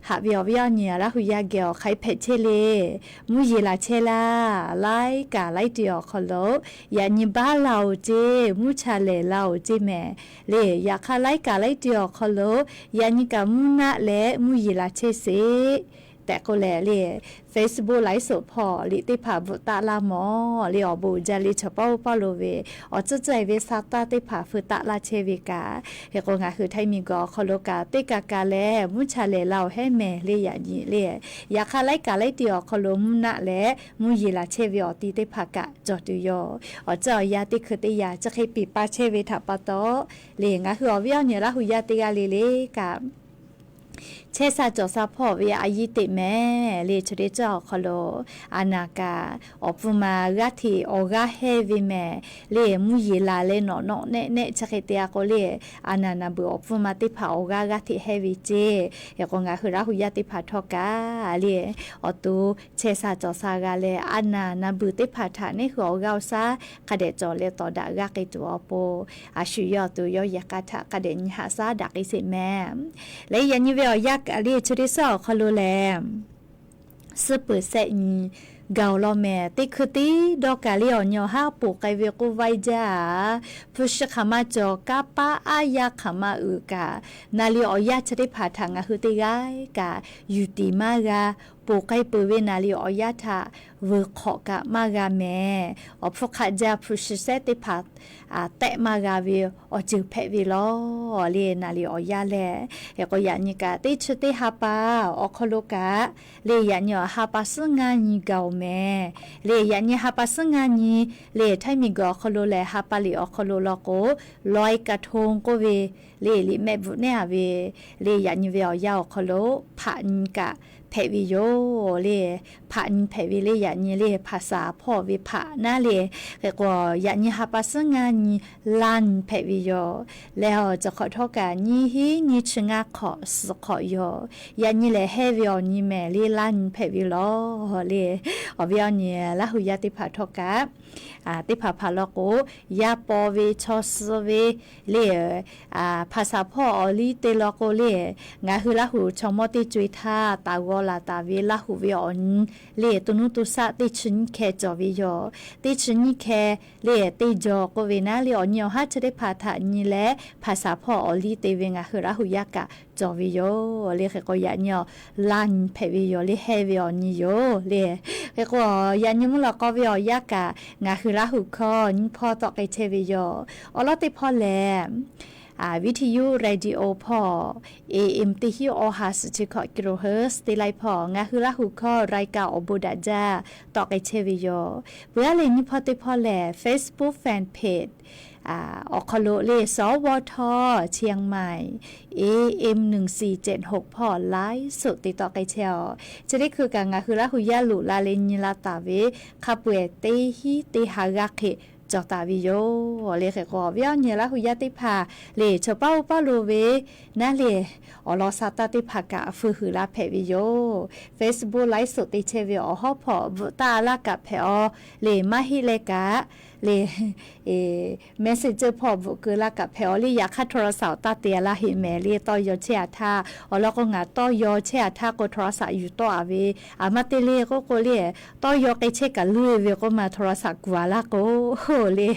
Haꞈ ve awˬ viˉ awˬ nyi Laˇ hu yaˇ geh awˬ hk'aiˉ hpehꞈ chehˇ le, mvuhˇ yeˬ laˬ chehˇ laˇ. Laiˉ kaꞈ laiˉ te awˬ hk'aw lo yaꞈ nyi baˆ la-oˬ ceˇ, mvuhˇ cha lehˬ la-oˬ ceˇ mehˍ le. Yaꞈ hk'aˇ laiˉ kaꞈ laiˉ te awˬ hk'aw lo yaꞈ nyi kaꞈ mvuhˇ naˆ leh mvuhˇ yeˬ laˬ chehˇ sheˍ. tehꞈ k'oˆ leh le, Facebook ไลฟ์สด hpawˇ liꞈ teˇ hpaˍ bvuhꞈ taˆ laˇ mawˬ le. Awˬ bon uiˍ jaˇ le, chaw paˇ oˇ paˇ lo ve awˬ tcuhˉ tcuhˉ e ve sa taˇ teˇ hpaˍ feu taˆ laˇ chehˇ ve kaꞈ, hk'e k'o ngaˬ hui Htaiˇ miˬguiˬ awˬ hk'aw lo kaꞈ teˇ kaꞈ kaꞈ lehˬ mvuhˇ cha lehˬ la awˬ hehˉ mehˍ le yaꞈ nyi le. Yaꞈ hk'aˇ laiˉ kaꞈ laiˉ ti awˬ hk'aw lo mvuhˇ naˆ leh mvuhˇ yeˬ laˬ chehˇ ve awˬ ti teˇ hpaˍ kaꞈ cawˬ tuˬ yoˬ. Awˬ ceuˬ awˬ yanˇ teˇ hkui teˇ yanˇ chi hk'e piˍ pa chehˇ ve htaꞈ pa taw le, ngaˬ hui awˬ viˉ awˬ nyi Laˇ hu yaˇ teˇ g'aˇ le le kaꞈ chehˇ sha cawˬ sha hpawˇ ve a yiˇ teꞈ mehˍ le. Chi teˇ ceuˬ awˬ hk'aw lo a naˍ kaꞈ awˬ pfuhˇ ma g'aˇ hteꞈ awˬ g'aˇ hehˇ ve mehˍ le. Mvuhˇ yeˬ laˬ leh nawꞈ nawꞈ nehˆ nehˆ chi hk'e te a k'o le, a naˍ naˍ beuˬ awˬ pfuhˇ ma teˇ hpaˍ awˬ g'aˇ g'aˇ hteꞈ hehˇ ve ceˇ. Hk'e k'o ngaˬ hui Laˇ hu yaˇ teˇ hpaˍ htawˇ kaꞈ le, awˬ to chehˇ sha cawˬ sha g'a leh a naˍ naˍ beuˬ teˇ hpaˍ htaꞈ neˇ hui awˬ g'aˇ awˬ shaˉ hk'a dehꞈ cawˬ leh tawˍ daꞈ g'aˇ k'ai tuˬ awˬ pon, a shu yawˇ awˬ to yawˇ yehˬ k'a htaꞈ hk'a dehꞈ nyi haꞈ shaˉ daꞈ k'ai sheˍ mehˍ. Leh yaꞈ nyi ve awˬ yanˇ kaꞈ le chi teˇ ceuˬ awˬ hk'aw lo lehˬ, suhˉ peuˍ shehˆ nyi gaˬ-oˬ law mehˍ. Teˇ hkui tiˉ dawˇ kaꞈ le awˬ nyi awˬ haˉ ponˬ k'ai ve k'oˆ vaiˇ jaˇ. Hpu shi hk'aˬ ma cawˬ, kanˇ paˆ aˉ yaˇ hk'aˬ ma uiˍ kaꞈ, naˍ riˍ awˬ yaˇ chi teˇ hpaˍ htaꞈ ngaˬ hui teˇ g'aˇ kaꞈ yuˬ tiˍ maˇ g'a. Ponˬ k'ai peuˬ ve naˍ riˍ awˬ yaˇ htaꞈ vuiˬ hk'awꞈ kaꞈ maˇ g'a mehˍ. Awˬ hpfuhˇ hk'aˆ jaˇ hpu shi shehˆ teˇ hpaˍ tehˆ maˇ g'a ve awˬ ceuˬ hpehꞈ ve law le, naˍ riˍ awˬ yaˇ lehˬ. Hk'e k'o yaꞈ nyi kaꞈ teˇ chi teˇ ha pa awˬ hk'aw lo kaꞈ le, yaꞈ nyi awˬ ha pa suhˉ ngaˇ nyi gaˬ-oˬ mehˍ. Le yaꞈ nyi ha pa suhˉ ngaˇ nyi le, Htaiˇ miˬguiˬ awˬ hk'aw lo lehˬ ha pa liꞈ awˬ hk'aw lo law k'o, ลอยกระทง k'oˆ ve le, liꞈ mehˆ bvuhꞈ neˉ a ve le, yaꞈ nyi ve awˬ yanˇ awˬ hk'aw lo hpaꞈ nyi kaꞈ hpehꞈ ve yoˬ le. Hpaꞈ nyi hpehꞈ ve le, yaꞈ nyi le hpaˍ saˍ hpawˇ ve hpaꞈ naˉ le. Hk'e k'o yaꞈ nyi ha pa suhˉ ngaˇ nyi ล้าน hpehꞈ ve yoˬ. Leh awˬ ceuˬ hk'awꞈ htawˇ kaꞈ nyiˇ hinˉ nyiˇ chi ngaˇ hk'awꞈ suhˍ hk'awꞈ yoˬ. Yaꞈ nyi lehˬ hehˇ ve awˬ nyi mehˍ le, ล้าน hpehꞈ ve law le. Awˬ viˉ awˬ nyi Laˇ hu yaˇ teˇ hpaˍ htawˇ kaꞈ teˇ hpaˍ hpaˍ law k'o, yaˇ paw ve chaw suh ve le, hpaˍ saˍ hpawˇ awˬ liˇ te law k'o le, ngaˬ hui Laˇ hu chaw mawˇ teˇ co-e htaˇ taˍ g'aw laˬ taˍ ve Laˇ hu ve awˬ nyi le, to nuˇ to shaˆ teˇ chi nyiˇ hkeh cawˬ ve yoˬ. Teˇ chi nyiˇ hkeh le, teˇ jaw k'oˆ ve naˉ le, awˬ nyi awˬ haˉ chi teˇ hpaˍ htaꞈ nyi leh hpaˍ saˍ hpawˇ awˬ liˇ te ve ngaˬ hui Laˇ hu yaˇ kaꞈ cawˬ ve yoˬ le. Hk'e k'o yaꞈ nyi awˬ ล้าน hpehꞈ ve yoˬ le, hehˇ ve awˬ nyi yoˬ le. Hk'e k'o yaꞈ nyi mvuhˇ lawꞈ k'aw ve awˬ yanˇ kaꞈ ngaˬ hui Laˇ hu hkawˇ nyiˇ hpawˇ tawˆ k'ai chehˇ ve yoˬ. Awˬ lawn teˇ hpawˇ lehˬ, viˉ hti yuˇ เรดิโอ hpawˇ, A M teˇ hinˉ awˬ ha suhˍ chi hkawꞈ กิโลเฮิรตซ์ teˇ laiˉ hpawˇ ngaˬ hui Laˇ hu hkawˇ รายการ awˬ bon daꞈ jaˇ tawˆ k'ai chehˇ ve yoˬ. Peuˬ aˉ lehˬ nyiˇ hpawˇ teˇ hpawˇ lehˬ Facebook Fan Page awˬ hk'aw lo le, สวท เชียงใหม่ A M หนึ่งสี่เจ็ดหก hpawˇ ไลฟ์สด te tawˆ k'ai chehˇ-oˬ. Chi teˇ hkui kaꞈ ngaˬ hui Laˇ hu yaˇ loꞈ la leh nyi la taˍ ve hk'a peu-eˬ teˇ hinˉ teˇ ha g'aˇ hk'e cawˬ taˍ ve yoˬ le. Hk'e k'o awˬ viˉ awˬ nyi Laˇ hu yaˇ teˇ hpaˍ le, chaw paˇ oˇ paˇ lo ve naˉ le, awˬ lawn sha taˇ teˇ hpaˍ kaꞈ feu huiˍ la hpehꞈ ve yoˬ. Facebook ไลฟ์สด te chehˇ ve awˬ hawˉ hpawˇ bvuhꞈ taˆ a laˇ kaꞈ hpehꞈ-aw le, maˇ heˆ leh kaꞈ le, Messenger hpawˇ bvuhꞈ keu laˇ kaꞈ hpehꞈ-aw le. Yaꞈ hk'aˇ โทรศัพท์ taˇ te a laˇ heˆ mehˍ le, tawˇ yaw chehˇ a htaˇ. Awˬ lawn k'o ngaˬ tawˇ yaw chehˇ a htaˇ k'o โทรศัพท์ yuˬ tawˆ a ve, a maˇ te le k'oˆ k'o le, tawˇ yaw k'ai chehˇ kaꞈ luˇ e ve k'oˆ ma โทรศัพท์ kuˬ a laˇ k'o le,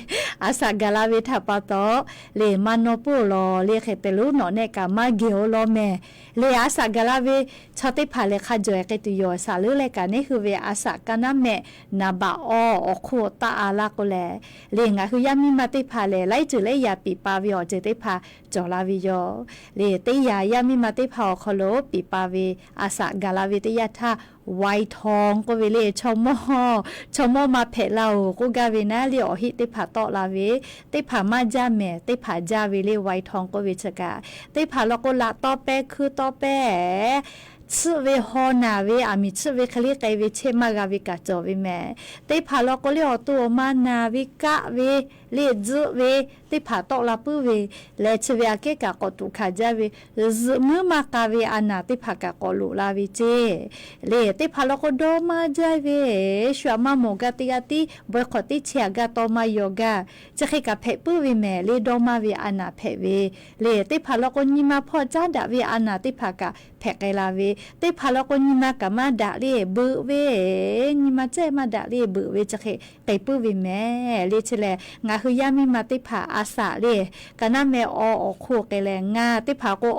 a shaꞈ gaˬ la ve htaꞈ pa taw le, maˇ nawˇ peuˬ lawˬ le. Hk'e te lonˉ nawˬ nehˆ kaꞈ maˇ geh-oˬ law mehˍ le. A shaꞈ gaˬ la ve chaw teˇ hpaˍ lehˬ hk'a jawˬ-e k'ai tuˬ yoˬ. Shaˍ leuˉ leh kaꞈ neˇ hui ve a shaꞈ ka naˉ mehˆ naˍ baꞈ awˬ awˬ hk'oˆ taˆ a laˇ k'o lehˬ le, ngaˬ hui yaˇ miˇ ma teˇ hpaˍ lehˬ laiˉ ceuˬ lehˉ yaꞈ piˍ pa ve awˬ ceuˬ teˇ hpaˍ cawˬ la ve yoˬ le. Teˇ yanˇ yaˇ miˇ ma teˇ hpaˍ awˬ hk'aw lo piˍ pa ve a shaꞈ gaˬ la ve teˇ yanˇ htaˇ ไวทอง k'oˆ ve le, chaw mawˇ, chaw mawˇ maˇ hpehꞈ la-oˬ k'oˆ gaˇ ve naˉ le, awˬ heˆ teˇ hpaˍ tawˆ la ve, teˇ hpaˍ maˇ jaˇ mehˍ, teˇ hpaˍ jaˇ ve le ไวทอง k'oˆ ve chi kaꞈ, teˇ hpaˍ law k'o laꞈ tawˇ pehˇ hkuiˇ tawˇ pehˇ tsuhˆ ve haw naˬ ve, aˬ miˍ tsuhˆ ve hk'e le k'ai ve chehˇ maˇ g'a ve kaꞈ cawˬ ve mehˍ. Teˇ hpaˍ law k'o le awˬ to awˬ ma naˬ ve kaˆ ve le tzuhˆ ve teˇ hpaˍ tawˆ la puiˉ ve leh, chi ve aꞈ kehˉ kaꞈ k'awꞈ tuꞈ hkanˍ jaˇ ve, zuhꞈ muiˉ maˇ k'a ve a naˬ teˇ hpaˍ kaꞈ k'awꞈ loꞈ la ve ceˇ. Le teˇ hpaˍ law k'o dawˇ maˇ jaˇ ve, shu aꞈ maˇ mawˬ gaˇ teˇ g'aˇ tiˉ bawehˇ hk'awꞈ teˇ chehˇ a gaˇ tawˇ maˇ yaw gaˇ, chi hk'e kaꞈ hpehꞈ puiˉ ve mehˍ le. Dawˇ maˇ ve a naˬ hpehꞈ ve le, teˇ hpaˍ law k'o nyi ma hpawˇ caˉ daꞈ ve a naˬ teˇ hpaˍ kaꞈ hpehꞈ k'ai la ve, teˇ hpaˍ law k'o nyi ma kaꞈ maˇ daꞈ le beuꞈ ve, nyi ma cehˇ maˇ daꞈ le beuꞈ ve chi hk'e k'ai puiˉ ve mehˍ le. Chi lehˬ ngaˬ hui yaˇ miˇ ma teˇ hpaˍ a saꞈ le, ka naˉ meh awˬ awˬ hk'oˆ k'ai leh, ngaˬ teˇ hpaˍ k'o,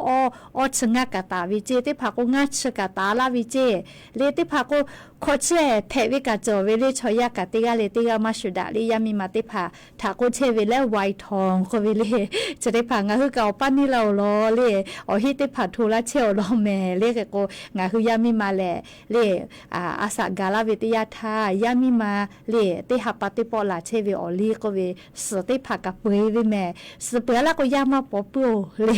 awˇ chi ngaˇ kaꞈ taˍ ve ceˇ, teˇ hpaˍ k'o ngaˇ chi kaꞈ taˍ laˇ ve ceˇ le, teˇ hpaˍ k'o hkawꞈ chi hpehꞈ ve kaꞈ cawˬ ve le, chaw yaˇ kaꞈ teˇ g'aˇ leh teˇ g'aˇ maˇ shuˍ daꞈ le, yaˇ miˇ ma teˇ hpaˍ htaꞈ k'oˆ chehˇ ve leh ไวทอง k'oˆ ve le. Chi teˇ hpaˍ ngaˬ hui kaꞈ awˬ paˇ neˇ la-oˬ law le, awˬ hinˉ teˇ hpaˍ hto laˇ chehˇ-oˬ law mehˍ le. Hk'e k'o, ngaˬ hui yaˇ miˇ ma lehˬ le, a saꞈ gaˬ laˇ ve teˇ yanˇ htaˇ, yaˇ miˇ ma le, teˇ ha pa teˇ pawˆ laˬ chehˇ ve awˬ liˇ k'oˆ ve, suhˍ teˇ hpaˍ kaꞈ peu-eˬ ve mehˍ. Suhˍ peu-eˬ a laˇ k'o, yaˇ maˇ paw puiˉ-oˬ le.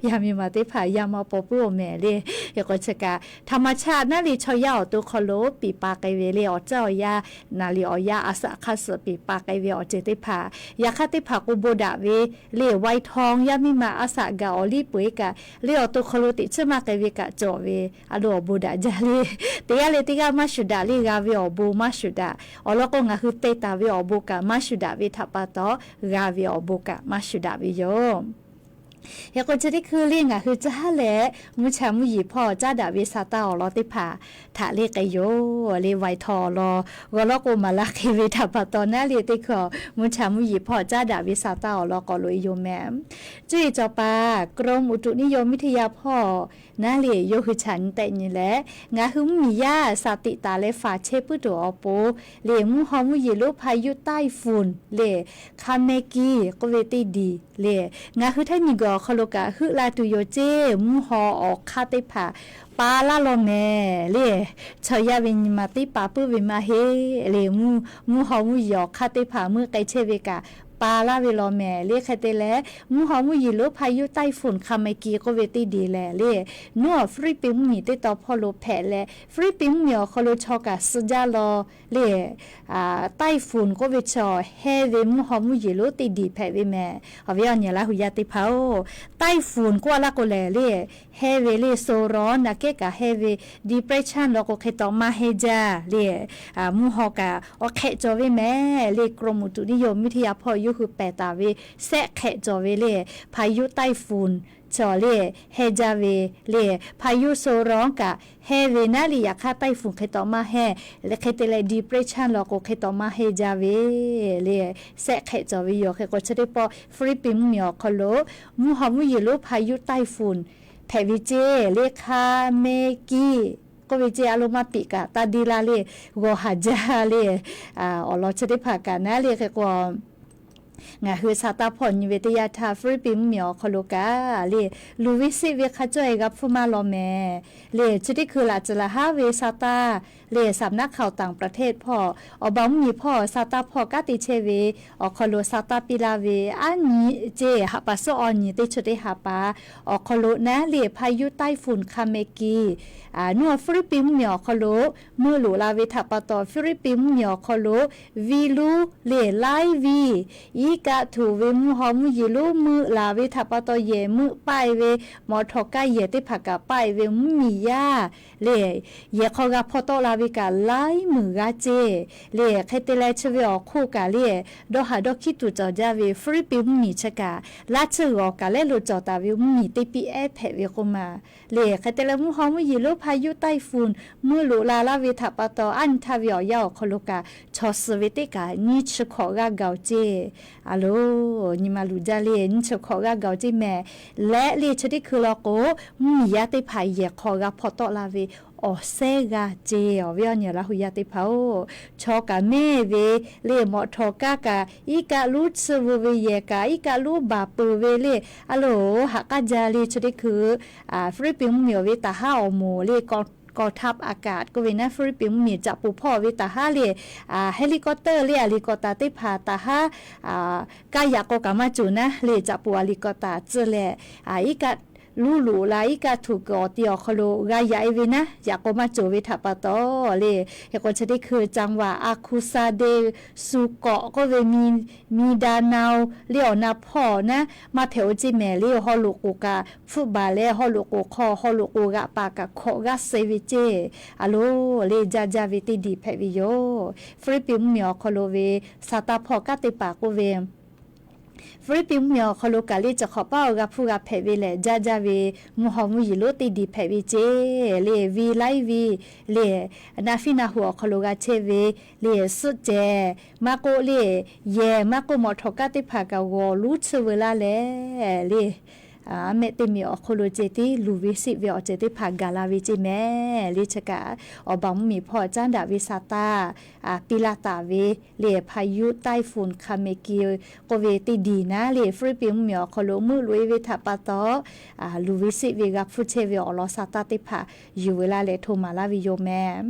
Yaˇ miˇ ma teˇ hpaˍ yaˇ maˇ paw puiˉ-oˬ mehˍ le. Hk'e k'o, chi kaꞈ htaꞈ ma chaˇ naˉ le, chaw yaˇ awˬ to hk'aw lo piˍ pa k'ai ve le, awˬ caˇ awˬ yanˇ, naˍ liˍ awˬ yanˇ, a saꞈ hk'aˇ suhˍ piˍ pa k'ai ve awˬ ceuˬ teˇ hpaˍ, yaꞈ hk'aˇ teˇ hpaˍ k'o bon daꞈ ve le, ไวทอง yaˇ miˇ ma a saꞈ gaˬ awˬ liˇ peu-eˬ kaꞈ le, awˬ to hk'aw lo teꞈ chiˉ maˇ k'ai ve kaꞈ cawˬ ve, a lo awˬ bon daꞈ jaˇ le. Teˇ g'aˇ leh teˇ g'aˇ maˇ shuˍ daꞈ le, g'a ve awˬ bon maˇ shuˍ daꞈ. Awˬ lawn k'o, ngaˬ hui te taˍ ve awˬ bon kaꞈ maˇ shuˍ daꞈ ve htaꞈ pa taw, g'a ve awˬ bon kaꞈ maˇ shuˍ daꞈ ve yoˬ. Hk'e k'o, chi teˇ hkui le ngaˬ hui caˇ haˉ leh, mvuhˇ cha mvuhˇ yeˬ hpawˇ caˉ daꞈ ve sa taˇ awˬ lawn teˇ hpaˍ htaꞈ le k'ai yoˬ le. ไวทอง awˬ lawn g'aw lawˉ k'o, maˍ laˇ hk'e ve htaꞈ pa taw naˉ le, teˇ hkui mvuhˇ cha mvuhˇ yeˬ hpawˇ caˉ daꞈ ve sa taˇ awˬ lawn k'awꞈ loꞈ e yoˬ mehˍ. Cuˇ yiˍ cawˬ paˍ กรมอุตุนิยมวิทยา hpawˇ naˉ le yawˇ hui chaꞈ nyi tehˆ nyi leh, ngaˬ hui mvuhˇ miˬ yaˇ saˍ tiꞈ taˍ leh faˍ chehˇ puiˉ tuˬ awˬ pon le, mvuhˇ haw mvuhˇ yeˬ lonˉ พายุไต้ฝุ่น le คาเมกิ k'oˆ ve teˇ diˬ le, ngaˬ hui Htaiˇ miˬ guiˬ awˬ hk'aw lo kaꞈ heuˆ la tuˬ yoˬ ceˇ. Mvuhˇ haw awˬ hk'aˇ teˇ hpaˍ pa laˇ law mehˍ le. Chaw yaˇ ve nyi ma teˇ pa puiˉ ve maˇ heˆ le. Mvuhˇ haw mvuhˇ yeˬ awˬ hk'aˇ teˇ hpaˍ meuˆ k'ai chehˇ ve kaꞈ pa laˇ ve law mehˍ le. Hk'e te leh, mvuhˇ haw mvuhˇ yeˬ lonˉ พายุไต้ฝุ่น คาเมกิ k'oˆ ve teˇ diˬ lehˬ le, nawˬ Hpiˇliˇpiˆ mvuhˇ miˬ teˇ taw hpawˇ lo hpehꞈ leh, Hpiˇliˇpiˆ mvuhˇ miˬ awˬ hk'aw lo chaw kaꞈ suh jaˇ law le. ไต้ฝุ่น k'oˆ ve chaw hehˇ ve mvuhˇ haw mvuhˇ yeˬ lonˉ teˇ diˬ hpehꞈ ve mehˍ. Awˬ viˉ awˬ nyi Laˇ hu yaˇ teˇ hpaˍ-oˬ, ไต้ฝุ่น k'oˆ a laˇ k'o lehˬ le, hehˇ ve le โซนร้อน naˬ kehˉ kaꞈ hehˇ ve, depression law k'o hk'e taw maˇ hehˇ jaˇ le. Mvuhˇ haw kaꞈ awˬ hk'ehꞈ cawˬ ve mehˍ le. กรมอุตุนิยมวิทยา hpawˇ yawˇ hui pehˬ taˍ ve sehˆ hk'ehꞈ cawˬ ve le, พายุไต้ฝุ่น chaw le hehˇ jaˇ ve le, พายุโซนร้อน kaꞈ hehˇ ve naˉ le, yaꞈ hk'aˇ ไต้ฝุ่น hk'e taw maˇ hehˇ le. Hk'e te leh depression law k'o hk'e taw maˇ hehˇ jaˇ ve le, sehˆ hk'ehꞈ cawˬ ve yoˬ. Hk'e k'o, chi teˇ pawˆ Hpiˇliˇpiˆ mvuhˇ miˬ awˬ hk'aw lo mvuhˇ haw mvuhˇ yeˬ lonˉ พายุไต้ฝุ่น hpehꞈ ve ceˇ le, คาเมกิ k'oˆ ve ceˇ, a lo maˇ piꞈ kaꞈ taˇ deˇ laˇ le, g'aw haˍ jaˇ le. Awˬ lawn chi teˇ hpaˍ kaꞈ naˉ le. Hk'e k'o, ngaˬ hui sa taˇ hpawˇ nyi ve teˇ yanˇ htaˇ, Hpiˇliˇpiˆ mvuhˇ miˬ awˬ hk'aw lo kaꞈ le, luˬ ve seˆ ve hk'a cawˇ-e g'a hpfuhˇ maˇ law mehˍ le. Chi teˇ hkui laꞈ tcuhˍ laꞈ haˉ ve sa taˇ le, สำนักข่าวต่างประเทศ hpawˇ, awˬ baˬ mvuhˇ miˬ hpawˇ sa taˇ hpawˇ kanˉ te chehˇ ve awˬ hk'aw lo sa taˇ piˇ laˇ ve aˉ nyi ceˇ, haꞈ paˍ suhˉ awˬ nyi teˇ chi teˇ haˍ paˍ awˬ hk'aw lo naˉ le, พายุไต้ฝุ่น คาเมกิ nawˬ Hpiˇliˇpiˆ mvuhˇ miˬ awˬ hk'aw lo meuˆ loꞈ la ve htaꞈ pa taw, Hpiˇliˇpiˆ mvuhˇ miˬ awˬ hk'aw lo viˇ lonˉ le, laiˉ viˇ iˉ kaˆ htuꞈ ve mvuhˇ haw mvuhˇ yeˬ lonˉ meuˆ laˬ ve htaꞈ pa taw, yehˬ meuˆ paˆ-e ve, mawꞈ htawˍ kaˇ yehˬ teˇ hpaˍ kaꞈ paˆ-e ve mvuhˇ miˬ yaˇ le, yehˬ hk'aw g'a hpawˇ tawˆ la ve kaꞈ laiˉ meunˍ g'aˇ ceˇ le. Hk'e te leh, chi ve awˬ hk'oˆ kaꞈ le, dawˇ haˍ dawˇ hkiˉ tuˬ cawˬ jaˇ ve Hpiˇliˇpiˆ mvuhˇ miˬ chi kaꞈ, laˇ tsuhˇ g'awˬ kaꞈ lehˉ lo cawˬ taˍ ve mvuhˇ miˬ teˇ piˇ ehˉ hpehꞈ ve k'oˆ ma le. Hk'e te leh, mvuhˇ haw mvuhˇ yeˬ lonˉ พายุไต้ฝุ่น meuˆ loꞈ la laˇ ve htaꞈ pa taw, aˉ nyi htaˇ ve awˬ yanˇ awˬ hk'aw lo kaꞈ chaw suh ve teˇ kaꞈ nyiˇ chi hkawꞈ g'aˇ gaˬ-oˬ ceˇ. A lo, nyi ma luˬ jaˇ le, nyiˇ chi hkawꞈ g'aˇ gaˬ-oˬ ceˇ mehˍ. Leh le, chi teˇ hkui law k'o, mvuhˇ miˬ yaˇ teˇ hpaˍ yehˬ hk'aw g'a hpawˇ tawˆ la ve awˬ sehˉ g'aˇ ceˇ. Awˬ viˉ awˬ nyi Laˇ hu yaˇ teˇ hpaˍ-oˬ, chaw kaꞈ mehˇ ve le, mawꞈ htawˍ kaˇ kaꞈ iˉ kaˆ lonˉ tsuhˇ vu ve, yehˬ kaꞈ iˉ kaˆ lonˉ baˬ peuˬ ve le. A lo, haꞈ k'aˉ jaˇ le. Chi teˇ hkui Hpiˇliˇpiˆ mvuhˇ miˬ awˬ ve taˍ haˉ awˬ moˍ le, กองทัพอากาศ k'oˆ ve naˉ, Hpiˇliˇpiˆ mvuhˇ miˬ caꞈ poˍ hpawˇ ve taˍ haˉ le, helicopter le, helicopter teˇ hpaˍ taˍ haˉ kaˇ yaꞈ k'aw kaꞈ maˇ cawˬ naˉ le, caꞈ poˍ helicopter tcuh leh, iˉ kaˆ lonˉ loꞈ la, iˉ kaˆ htuꞈ kuiˬ awˬ ti awˬ hk'aw lo g'a yaꞈ-e ve naˉ, yaꞈ k'aw maˇ cawˬ ve htaꞈ pa taw le. Hk'e k'o, chi teˇ hkui จังหวัดอาคูซาเดย์ suh kawꞈ k'oˆ ve, Mindanao le, awˬ na hpawˇ naˉ maˇ hpehꞈ-oˬ ceˇ mehˍ le. Haw loꞈ k'oˍ kaꞈ hpfuhˆ baˬ leh, haw loꞈ k'oˍ hk'aw haw loꞈ k'oˍ g'aꞈ paˍ kaꞈ hkawꞈ g'aˇ suh ve ceˇ. A lo, le jaˇ jaˇ ve teˇ diˬ hpehꞈ ve yoˬ. Hpiˇliˇpiˆ mvuhˇ miˬ awˬ hk'aw lo ve sa taˇ hpawˇ kanˉ te paˍ k'oˆ ve, Hpiˇliˇpiˆ mvuhˇmiˬ awˬ hk'aw lo kaꞈ le, chi hk'awꞈ paˉ awˬ g'a hpfuhˇ g'a hpehꞈ ve lehˬ, jaˇ jaˇ ve mvuhˇ haw mvuhˇ yeˬ lonˉ teˇ diˬ hpehꞈ ve ceˇ le. Vi laiˉ vi le, naˆ fiˉ naˆ hoꞈ awˬ hk'aw lo g'a chehˇ ve le, suhˆ cehˬ maˇ k'oˆ le, yehˬ maˇ k'oˆ, mawꞈ htawnˍ kaˇ teˇ hpaˍ kaꞈ g'awˬ luˉ tsuhˇ veu laˇ leh le, mehˆ teˇ miˬ awˬ hk'aw lo ceh tiˉ luˬ ve seˆ ve awˬ ceuˬ teˇ hpaˍ gaˬ la ve ceˇ mehˍ le. Chi kaꞈ awˬ baˬ mvuhˇmiˬ hpawˇ caˉ daꞈ ve sa taˇ piˇ laˇ taˍ ve le, พายุไต้ฝุ่นคาเมกิ k'oˆ ve teˇ diˬ naˉ le, Hpiˇliˇpiˆ mvuhˇmiˬ awˬ hk'aw lo meuˆ loꞈ e ve htaꞈ pa taw, luˬ ve seˆ ve g'a hpfuhˇ chehˇ ve awˬ lawn sa taˇ teˇ hpaˍ yuˬ veu laˇ leh hto maˍ laˇ ve yoˬ mehˍ.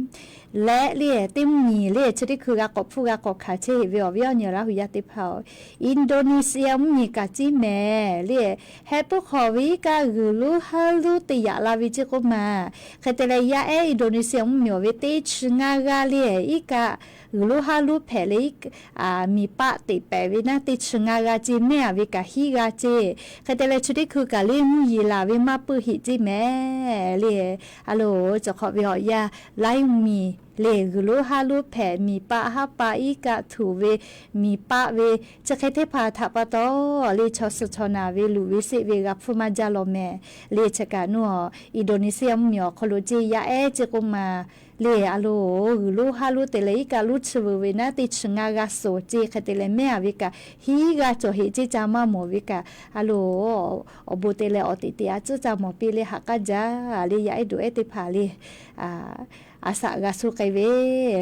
Leh le, teˇ mvuhˇmiˬ le, chi teˇ hkui g'a k'awꞈ hpfuhˇ g'a k'awꞈ hkanˍ chehˇ heꞈ ve awˬ viˉ awˬ nyi Laˇ huˍ yaˇ teˇ hpaˍ-oˬ, Indonesia mvuhˇmiˬ kaꞈ ceˇ mehˍ le, heh puiˉ hk'awꞈ ve iˉ kaˆ g'uiˬ lonˉ haˉ lonˉ te yaꞈ la ve ceˇ k'oˆ maˬ. Hk'e te leh, yaˇ ehˉ Indonesia mvuhˇmiˬ awˬ ve teˇ chi ngaˇ g'aˇ le, iˉ kaˆ g'uiˬ lonˉ haˉ lonˉ hpehꞈ leh, miˬ paˆ teꞈ pehˍ ve naˉ teˇ chi ngaˇ g'aˇ ceˇ, mehˆ a ve kaꞈ hiˉ g'aˇ ceˇ. Hk'e te leh, chi teˇ hkui kaꞈ le mvuhˇ yeˬ laˬ ve maˇ peuˬ heꞈ ceˇ mehˍ le. A loˬ, chi hk'awꞈ ve awˬ yanˇ laiˉ mvuhˇmiˬ le, g'uiˬ lonˉ haˉ lonˉ hpehꞈ, miˬ paˆ haˉ paˆ iˉ kaˆ htuˬ ve miˬ paˆ ve chi hk'e teˇ hpaˍ htaꞈ pa taw le, chaw suh chaw naˬ ve luˬ ve seˆ ve g'a hpfuhˇ maˇ jaˇ law mehˍ le. Chi kaꞈ nuˇ Indonesia mvuhˇmiˬ awˬ hk'aw lo ceˇ, yaˇ ehˉ ceˇ k'oˆ maˬ le. A loˬ, g'uiˬ lonˉ haˉ lonˉ te leh iˉ kaˆ lonˉ chi veu ve naˉ teˇ chi ngaˇ g'aˇ suhˍ ceˇ. Hk'e te leh, mehˆ a ve kaꞈ hiˉ g'aˇ cawˬ heꞈ ceˇ, ca maˇ mawˬ ve kaꞈ a loˬ, awˬ bon te leh awˬ teꞈ teꞈ a tcuhˉ ca mawˬ piˇ le, haꞈ k'aˉ jaˇ le. Yaˇ ehˉ dawˬ ehˉ teˇ hpaˍ le, a saꞈ g'a suh k'ai ve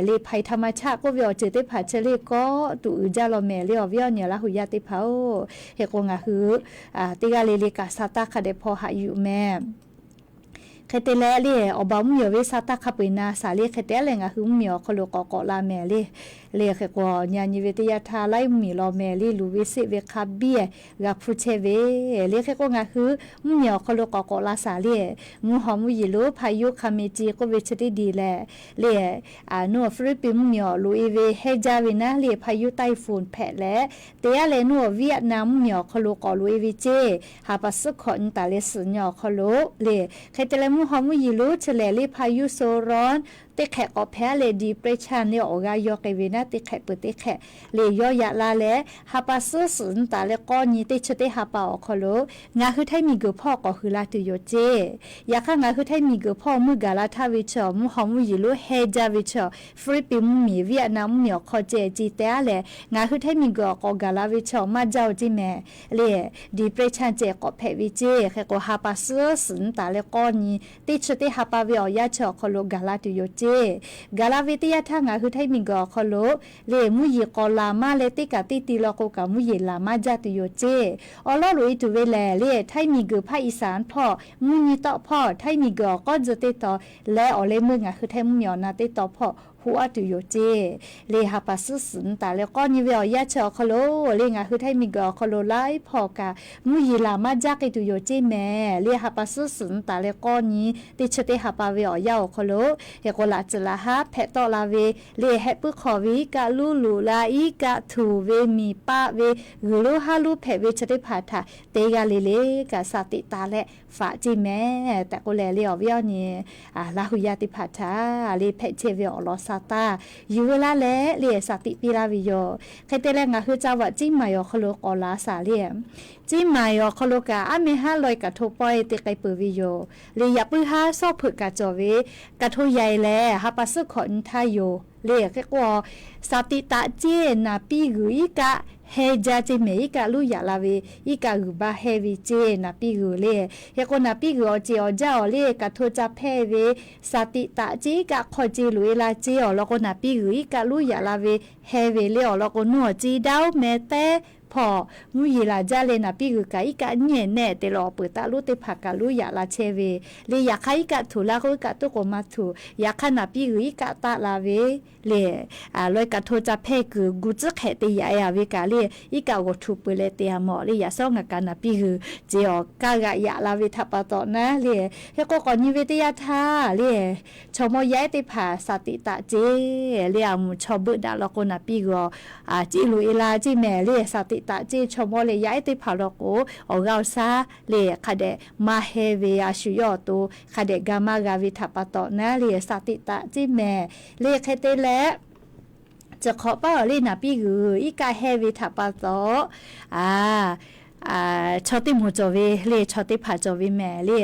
le, ภัยธรรมชาติ k'oˆ ve awˬ ceuˬ teˇ hpaˍ chi le kawˆ tuꞈ uiˍ jaˇ law mehˍ le, awˬ viˉ awˬ nyi Laˇ huˍ yaˇ teˇ hpaˍ-oˬ. Hk'e k'o, ngaˬ hui teˇ g'aˇ le le kaꞈ sa taˇ hk'a dehꞈ hpaw haꞈ yuˬ mehˍ. Hk'e te leh le, awˬ baˬ mvuhˇmiˬ awˬ ve sa taˇ hk'a peu-eˬ na saˍ le, hk'e te leh ngaˬ hui mvuhˇmiˬ awˬ hk'aw lo k'awꞈ k'awꞈ la mehˍ le. Le hk'e k'o, nyi a nyi ve teˇ yanˇ htaˇ laiˉ mvuhˇmiˬ law mehˍ le, luˬ ve seˆ ve hk'a biˇ g'a hpfuhˇ chehˇ ve le. Hk'e k'o, ngaˬ hui mvuhˇmiˬ awˬ hk'aw lo k'awꞈ k'awꞈ la saˍ le, mvuhˇ haw mvuhˇ yeˬ lonˉ พายุคาเมจิ k'oˆ ve chi teˇ diˬ lehˬ le, a nuˇ Hpiˇliˇpiˆ mvuhˇmiˬ awˬ loꞈ e ve hehˇ jaˇ ve naˉ le, พายุไต้ฝุ่น hpehꞈ leh, teˇ g'aˇ leh nuˇ awˬ Vietnam mvuhˇmiˬ awˬ hk'aw lo k'awꞈ loꞈ e ve ceˇ, ha pa suhˉ hkawꞈ nyi taˍ leh suhˍ nyi awˬ hk'aw lo le. Hk'e te leh, mvuhˇ haw mvuhˇ yeˬ lonˉ chi lehˬ le, พายุโซนร้อน teˇ hk'ehꞈ k'awꞈ hpehꞈ leh ดีเปรสชัน le awˬ g'a yaw k'ai ve naˉ, teˇ hk'ehꞈ peuˬ teˇ hk'ehꞈ le yawˇ yaꞈ la leh, ha pa suhˉ suhˍ nyi taˍ leh k'awˇ nyi teˇ chi teˇ ha pa awˬ hk'aw lo ngaˬ hui htaiˇ miˬguiˬ hpawˇ k'awꞈ hui la tuˬ yoˬ ceˇ. Yaꞈ hk'aˇ, ngaˬ hui htaiˇ miˬguiˬ hpawˇ meuˇ gaˬ la htaˇ ve chi awˬ mvuhˇ haw mvuhˇ yeˬ lonˉ hehˇ jaˇ ve chi awˬ Hpiˇliˇpiˆ mvuhˇmiˬ, Vietnam mvuhˇmiˬ awˬ hk'aw ceh ceˇ tehꞈ leh, ngaˬ hui htaiˇ miˬguiˬ awˬ k'awꞈ gaˬ la ve chi awˬ maˇ jaˇ-oˬ ceˇ mehˍ le. ดีเปรสชัน ceh k'awꞈ hpehꞈ ve ceˇ. Hk'e k'o, ha pa suhˉ suhˍ nyi taˍ leh k'awˇ nyi teˇ chi teˇ ha pa ve awˬ yanˇ chi awˬ hk'aw lo gaˬ la tuˬ yoˬ ceˇ. Gaˬ la ve teˇ yanˇ htaˇ, ngaˬ hui htaiˇ miˬguiˬ awˬ hk'aw lo le, mvuhˇ yeˬ k'awꞈ laˬ maˇ leh, teˇ kaꞈ teˇ ti law k'o kaꞈ mvuhˇ yeˬ laˬ maˇ jaˇ tuˬ yoˬ ceˇ. Awˬ lawn loꞈ e tuˬ ve lehˬ le, htaiˇ miˬguiˬ ภาคอีสาน hpawˇ, mvuhˇ nyi tawˆ hpawˇ, htaiˇ miˬguiˬ awˬ k'awˉ tzuh teˇ taw leh, awˬ leh meuˇ ngaˬ hui htaiˇ mvuhˇmiˬ awˬ na teˇ taw hpawˇ hoꞈ aˉ tuˬ yoˬ ceˇ. Le ha pa suhˉ suhˍ nyi taˍ leh k'awˇ nyi ve awˬ yanˇ chi awˬ hk'aw lo le, ngaˬ hui htaiˇ miˬguiˬ awˬ hk'aw lo laiˉ hpawˇ kaꞈ mvuhˇ yeˬ laˬ maˇ jaˇ k'ai tuˬ yoˬ ceˇ mehˍ. Le ha pa suhˉ suhˍ nyi taˍ leh k'awˇ nyi teˇ chi teˇ ha pa ve awˬ yanˇ awˬ hk'aw lo, hk'e k'o, laꞈ tcuhˍ laꞈ haˉ hpehꞈ tawˆ la ve le, hehˆ puiˉ hk'awꞈ ve iˉ kaˆ lonˉ loꞈ la, iˉ kaˆ htuˬ ve miˬ paˆ ve, g'uiˬ lonˉ haˉ lonˉ hpehꞈ ve chi teˇ hpaˍ htaꞈ teˇ g'aˇ le le kaꞈ สติ taˍ leh faꞈ ceˇ mehˍ tehꞈ k'oˆ leh le, awˬ viˉ awˬ nyi Laˇ huˍ yaˇ teˇ hpaˍ htaꞈ le hpehꞈ chehˇ ve awˬ lawn sa taˇ yuˬ veu laˇ leh le, สติ piˇ laˇ ve yoˬ. Hk'e te leh, ngaˬ hui จังหวัดเชียงใหม่ awˬ hk'aw lo k'awꞈ la saˍ le, เชียงใหม่ awˬ hk'aw lo kaꞈ aˉ meh haˉ laweh kaꞈ hto pawehˇ te k'ai peuˬ ve yoˬ. Le yaꞈ puiˉ haˉ sawˉ hpeuꞈ kaꞈ cawˬ ve, kaꞈ hto yaꞈ e leh ha pa suhˉ hkawꞈ nyi htaˇ yoˬ. Le hk'e k'o, สติ taˍ ceˇ, naˍ piˇ g'uiˬ iˉ kaˆ heh jaˇ ceˇ mehˍ, iˉ kaˆ lonˉ yaꞈ la ve, iˉ kaˆ g'uiˬ baˆ heh ve ceˇ naˍ piˇ g'uiˬ le. Hk'e k'o, naˍ piˇ g'uiˬ awˬ ceˬ awˬ jaˇ awˬ le kaꞈ hto ca hpehˇ ve, สติ taˍ ceˇ, iˉ kaˆ hk'aw ceˇ loꞈ e la ceˇ awˬ lawn k'o, naˍ piˇ g'uiˬ iˉ kaˆ lonˉ yaꞈ la ve heh ve le awˬ lawn k'o, nuˇ awˬ ceˇ daˇ oˉ meh tehˉ hpawˇ mvuhˇ yeˬ laˬ jaˇ leh, naˍ piˇ g'uiˬ kaꞈ iˉ kaˆ nyiˇ ehˍ nehˆ te leh awˬ peuˬ taˆ lonˉ teˇ hpaˍ kaꞈ lonˉ yaꞈ la chehˇ ve le. Yaꞈ hk'aˇ, iˉ kaˆ htuˬ laˇ k'o, iˉ kaˆ toˉ k'o maˇ htuˬ. Yaꞈ hk'aˇ, naˍ piˇ g'uiˬ iˉ kaˆ taˆ la ve le, laweh kaꞈ hto ca hpehˇ kuiˬ gu tcuhˉ hk'ehꞈ te yaꞈ e a ve kaꞈ le, iˉ kaˆ g'awˬ htu peuˬ leh te a mawˬ le. Yaꞈ shawˉ ngaˬ kaꞈ naˍ piˇ g'uiˬ ceˬ awˬ kaˇ g'aꞈ yaꞈ la ve htaꞈ pa taw naˉ le, hk'e k'o, k'awꞈ nyi ve teˇ yanˇ htaˇ le, chaw mawˇ yaˇ ehˉ teˇ hpaˍ สติ taˍ ceˇ le, a mvuhˬ chaw beuˆ daꞈ law k'o, naˍ piˇ g'uiˬ ceˇ loꞈ e la ceˇ mehˍ le. สติ taˍ ceˇ, chaw mawˇ leh yaˇ ehˉ teˇ hpaˍ law k'o, awˬ g'aˇ awˬ shaˉ le hk'a dehꞈ maˇ heh ve, a shu yawˇ awˬ to hk'a dehꞈ ga maˇ g'a ve htaꞈ pa taw naˉ le, สติ taˍ ceˇ mehˍ le. Hk'e te leh, Chi hk'awꞈ paˇ awˬ le naˍ piˇ g'uiˬ iˉ kaˆ hehnˇ ve htaꞈ pa taw, a, chaw teˇ moˍ cawˬ ve le, chaw teˇ hpaˍ cawˬ ve mehˍ le.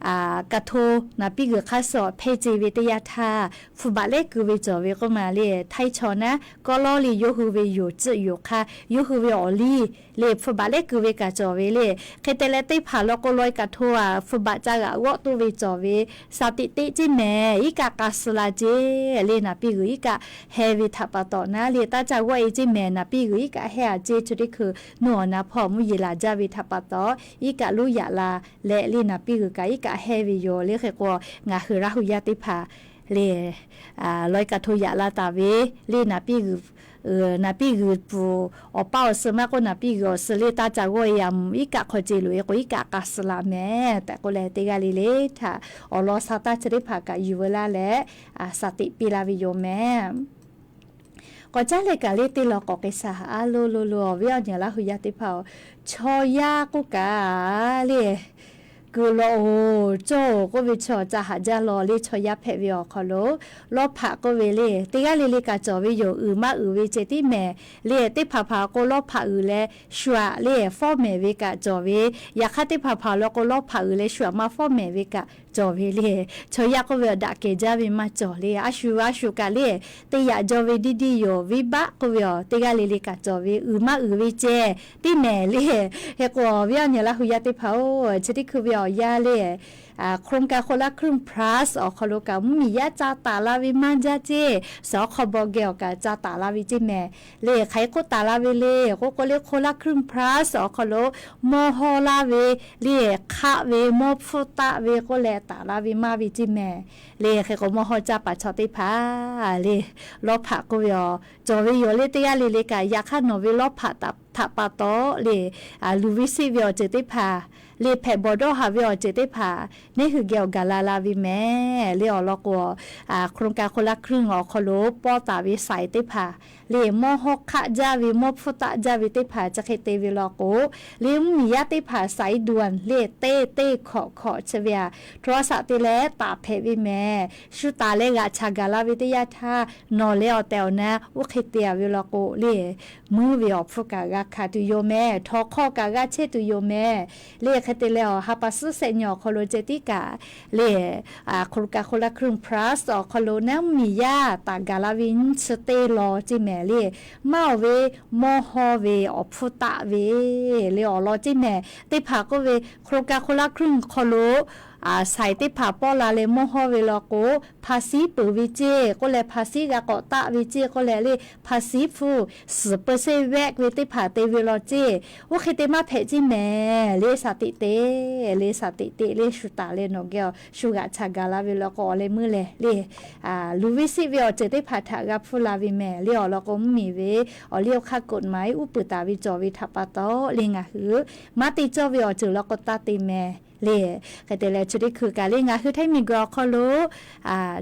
Ka hto naˍ piˇ g'uiˬ hk'aˇ suh hpehˇ ce ve teˇ yanˇ htaˇ, hpu baꞈ lehˉ keu ve cawˬ ve k'oˆ ma le. Htaiˇ chaw naˉ kawˇ lawˉ le yawˇ hui ve yoˬ tcuhˆ yoˬ hk'aˇ, yawˇ hui ve awˬ liˇ le hpu baꞈ lehˉ keu ve kaꞈ cawˬ ve le. Hk'e te leh teˇ hpaˍ law k'o, lawˬ ka hto a hpu baꞈ ca g'aꞈ g'awˆ toˇ ve cawˬ ve, shaˍ tiꞈ teˆ ceˇ mehˍ, iˉ kaˆ k'a suh la ceˇ le. Naˍ piˇ g'uiˬ iˉ kaˆ hehnˇ ve htaꞈ pa taw naˉ le, taˇ ca g'awˆ e ceˇ mehˍ, naˍ piˇ g'uiˬ iˉ kaˆ hehnˇ a ceˇ. Chi teˇ hkui nuˇ awˬ na hpawˇ mvuhˇ yeˬ laˬ jaˇ ve htaꞈ pa taw, iˉ kaˆ lonˉ yaꞈ la leh le naˍ piˇ g'uiˬ kaꞈ iˉ kaˆ hehnˇ ve yoˬ le. Hk'e k'o, ngaˬ hui Laˇ hu yaˇ teˇ hpaˍ le, lawˬ ka hto yaꞈ la taˍ ve le naˍ piˇ g'uiˬ, naˍ piˇ g'uiˬ pfuhˍ awˬ paˇ awˬ suh maˇ k'oˆ, naˍ piˇ g'uiˬ awˬ suh le taˇ ca g'awˆ e a mvuhꞈ iˉ kaˆ hk'aw ce loꞈ e k'o, iˉ kaˆ k'a suh la mehˍ tehꞈ k'oˆ leh, teˇ g'aˇ le le htaꞈ awˬ lawn sha taˇ chi teˇ hpaˍ kaꞈ yuˬ veu laˇ leh, shaˍ tiꞈ piˇ laˇ ve yoˬ mehˍ. K'awꞈ caˉ leh kaꞈ le teˇ lawn k'awꞈ k'ai shaˍ a lo lo lo awˬ viˉ awˬ nyi Laˇ hu yaˇ teˇ hpaˍ-oˬ, chaw yaˇ k'oˆ kaꞈ le, kuiˬ lawꞈ-oˬ cawˇ-oˬ k'oˆ ve chaw ca haꞈ jaˇ law le. Chaw yaˇ hpehꞈ ve awˬ hk'aw lo lawˇ hpaꞈ k'oˆ ve le, teˇ g'aˇ le le kaꞈ cawˬ ve yoˬ. Uiˍ maˇ uiˍ ve ceh tiˉ mehˍ le. Teˇ hpaˍ hpaˍ k'o, lawˇ hpaꞈ uiˍ leh shu aꞈ le fawˉ mehˍ ve kaꞈ cawˬ ve. Yaꞈ hk'aˇ, teˇ hpaˍ hpaˍ law k'o, lawˇ hpaꞈ uiˍ leh shu aꞈ maˇ fawˉ mehˍ ve kaꞈ cawˬ ve le. Chaw yaˇ k'oˆ ve awˬ daꞈ kehˬ jaˇ ve maˇ cawˬ le. A shu a shu kaꞈ le, te yaꞈ jaw ve diˇ diˇ yoˬ. Venˇbaˆ k'oˆ ve awˬ teˇ g'aˇ le le kaꞈ cawˬ ve, uiˍ maˇ uiˍ ve ceh tiˉ mehˍ le. Hk'e k'o, awˬ viˉ awˬ nyi Laˇ hu yaˇ teˇ hpaˍ-oˬ, chi teˇ hkui ve awˬ yanˇ le โครงการคนละครึ่ง plus awˬ hk'aw lo kaꞈ mvuhˇmiˬ yaˇ ca taˍ la ve maˇ jaˇ ceˇ. Suhˍ awˬ hk'aw baw geh awˬ kaꞈ ca taˍ la ve ceˇ mehˍ le. Hk'aˬ hk'e k'oˆ taˍ la ve le k'oˆ k'o le, คนละครึ่ง plus awˬ hk'aw lo mawˇ hawˇ laˇ ve le, hk'aˆ ve mawˇ hpfuhˇ taˆ ve k'oˆ leh taˍ la ve maˇ ve ceˇ mehˍ le. Hk'e k'o, mawˇ hawˇ caˇ paˍ chaw teˇ hpaˍ le, lawˇ hpaꞈ k'oˆ ve awˬ cawˬ ve yoˬ le. Teˇ g'aˇ le le kaꞈ, yaꞈ hk'aˇ nawˬ ve lawˇ hpaꞈ htaꞈ pa taw le, luˬ ve seˆ ve awˬ ceuˬ teˇ hpaˍ le, hpehꞈ bawˬ dawˇ haˍ ve awˬ ceuˬ teˇ hpaˍ neˉ hui geh awˬ gaˬ la la ve mehˍ le. Awˬ lawn k'o, โครงการคนละครึ่ง awˬ hk'aw lo pawˇ taˍ ve สาย teˇ hpaˍ le, mawˇ hawˇ hk'aˆ jaˇ ve mawˇ hpfuhˇ taˆ jaˇ ve teˇ hpaˍ chi hk'e te ve law k'o, le mvuhˇmiˬ yaˇ teˇ hpaˍ สายด่วน le teˇ teˇ hkawꞈ hkawꞈ chi ve a, โทรศัพท์ te leh taˍ hpehꞈ ve mehˍ. Shu taˍ leh g'aꞈ chaˬ gaˬ la ve teˇ yanˇ htaˇ, nawˬ leh awˬ tehˬ awˬ na oˇ hk'e te a ve law k'o le, muiˉ ve awˬ hpfuhˇ kaꞈ g'a hkanˍ tuˬ yoˬ mehˍ. Htawnˍ hk'aw kaꞈ g'a chehˇ tuˬ yoˬ mehˍ le. Hk'e te leh, awˬ ha pa suhˉ shehˆ nyi awˬ hk'aw lo ceh tiˉ kaꞈ le, โครงการคนละครึ่ง plus awˬ hk'aw lo naˉ mvuhˇmiˬ yaˇ taˍ gaˬ la ve nyiˇ chi teˇ law ceˇ mehˍ le. Maˇ awˬ ve mawˇ hawˇ ve awˬ hpfuhˇ taˆ ve le awˬ lawn ceˇ mehˍ. Teˇ hpaˍ k'oˆ ve โครงการคนละครึ่ง hk'aw lo สาย teˇ hpaˍ pawˇ la leh mawˇ hawˇ ve law k'o, ภาษี peuˬ ve ceˇ k'oˆ leh ภาษี g'a k'awꞈ taˆ ve ceˇ k'oˆ leh le, ภาษี hpfuhˇ suhˍ เปอร์เซ็นต์ veh ve teˇ hpaˍ te ve law ceˇ. Oˇ hk'e te maˇ hpehꞈ ceˇ mehˍ le. Shaˍ tiꞈ te le, shaˍ tiꞈ te le, shu taˍ leh nawˬ geh awˬ shu g'aꞈ chaˬ gaˬ la ve law k'o, awˬ leh meuˇ lehˬ le, luˬ ve seˆ ve awˬ ceuˬ teˇ hpaˍ htaꞈ g'a hpfuhˇ la ve mehˍ le. Awˬ lawn k'o, mvuhˇmiˬ ve awˬ liˇ awˬ hk'aˇ กฎหมาย uˉ peunˍ taˍ ve cawˬ ve htaꞈ pa taw le, ngaˬ hui maˇ te cawˇ ve awˬ ceuˬ law k'o taˇ te mehˍ le. Hk'e te leh, chi teˇ hkui kaꞈ le, ngaˬ hui Htaiˇ miˬguiˬ awˬ hk'aw lo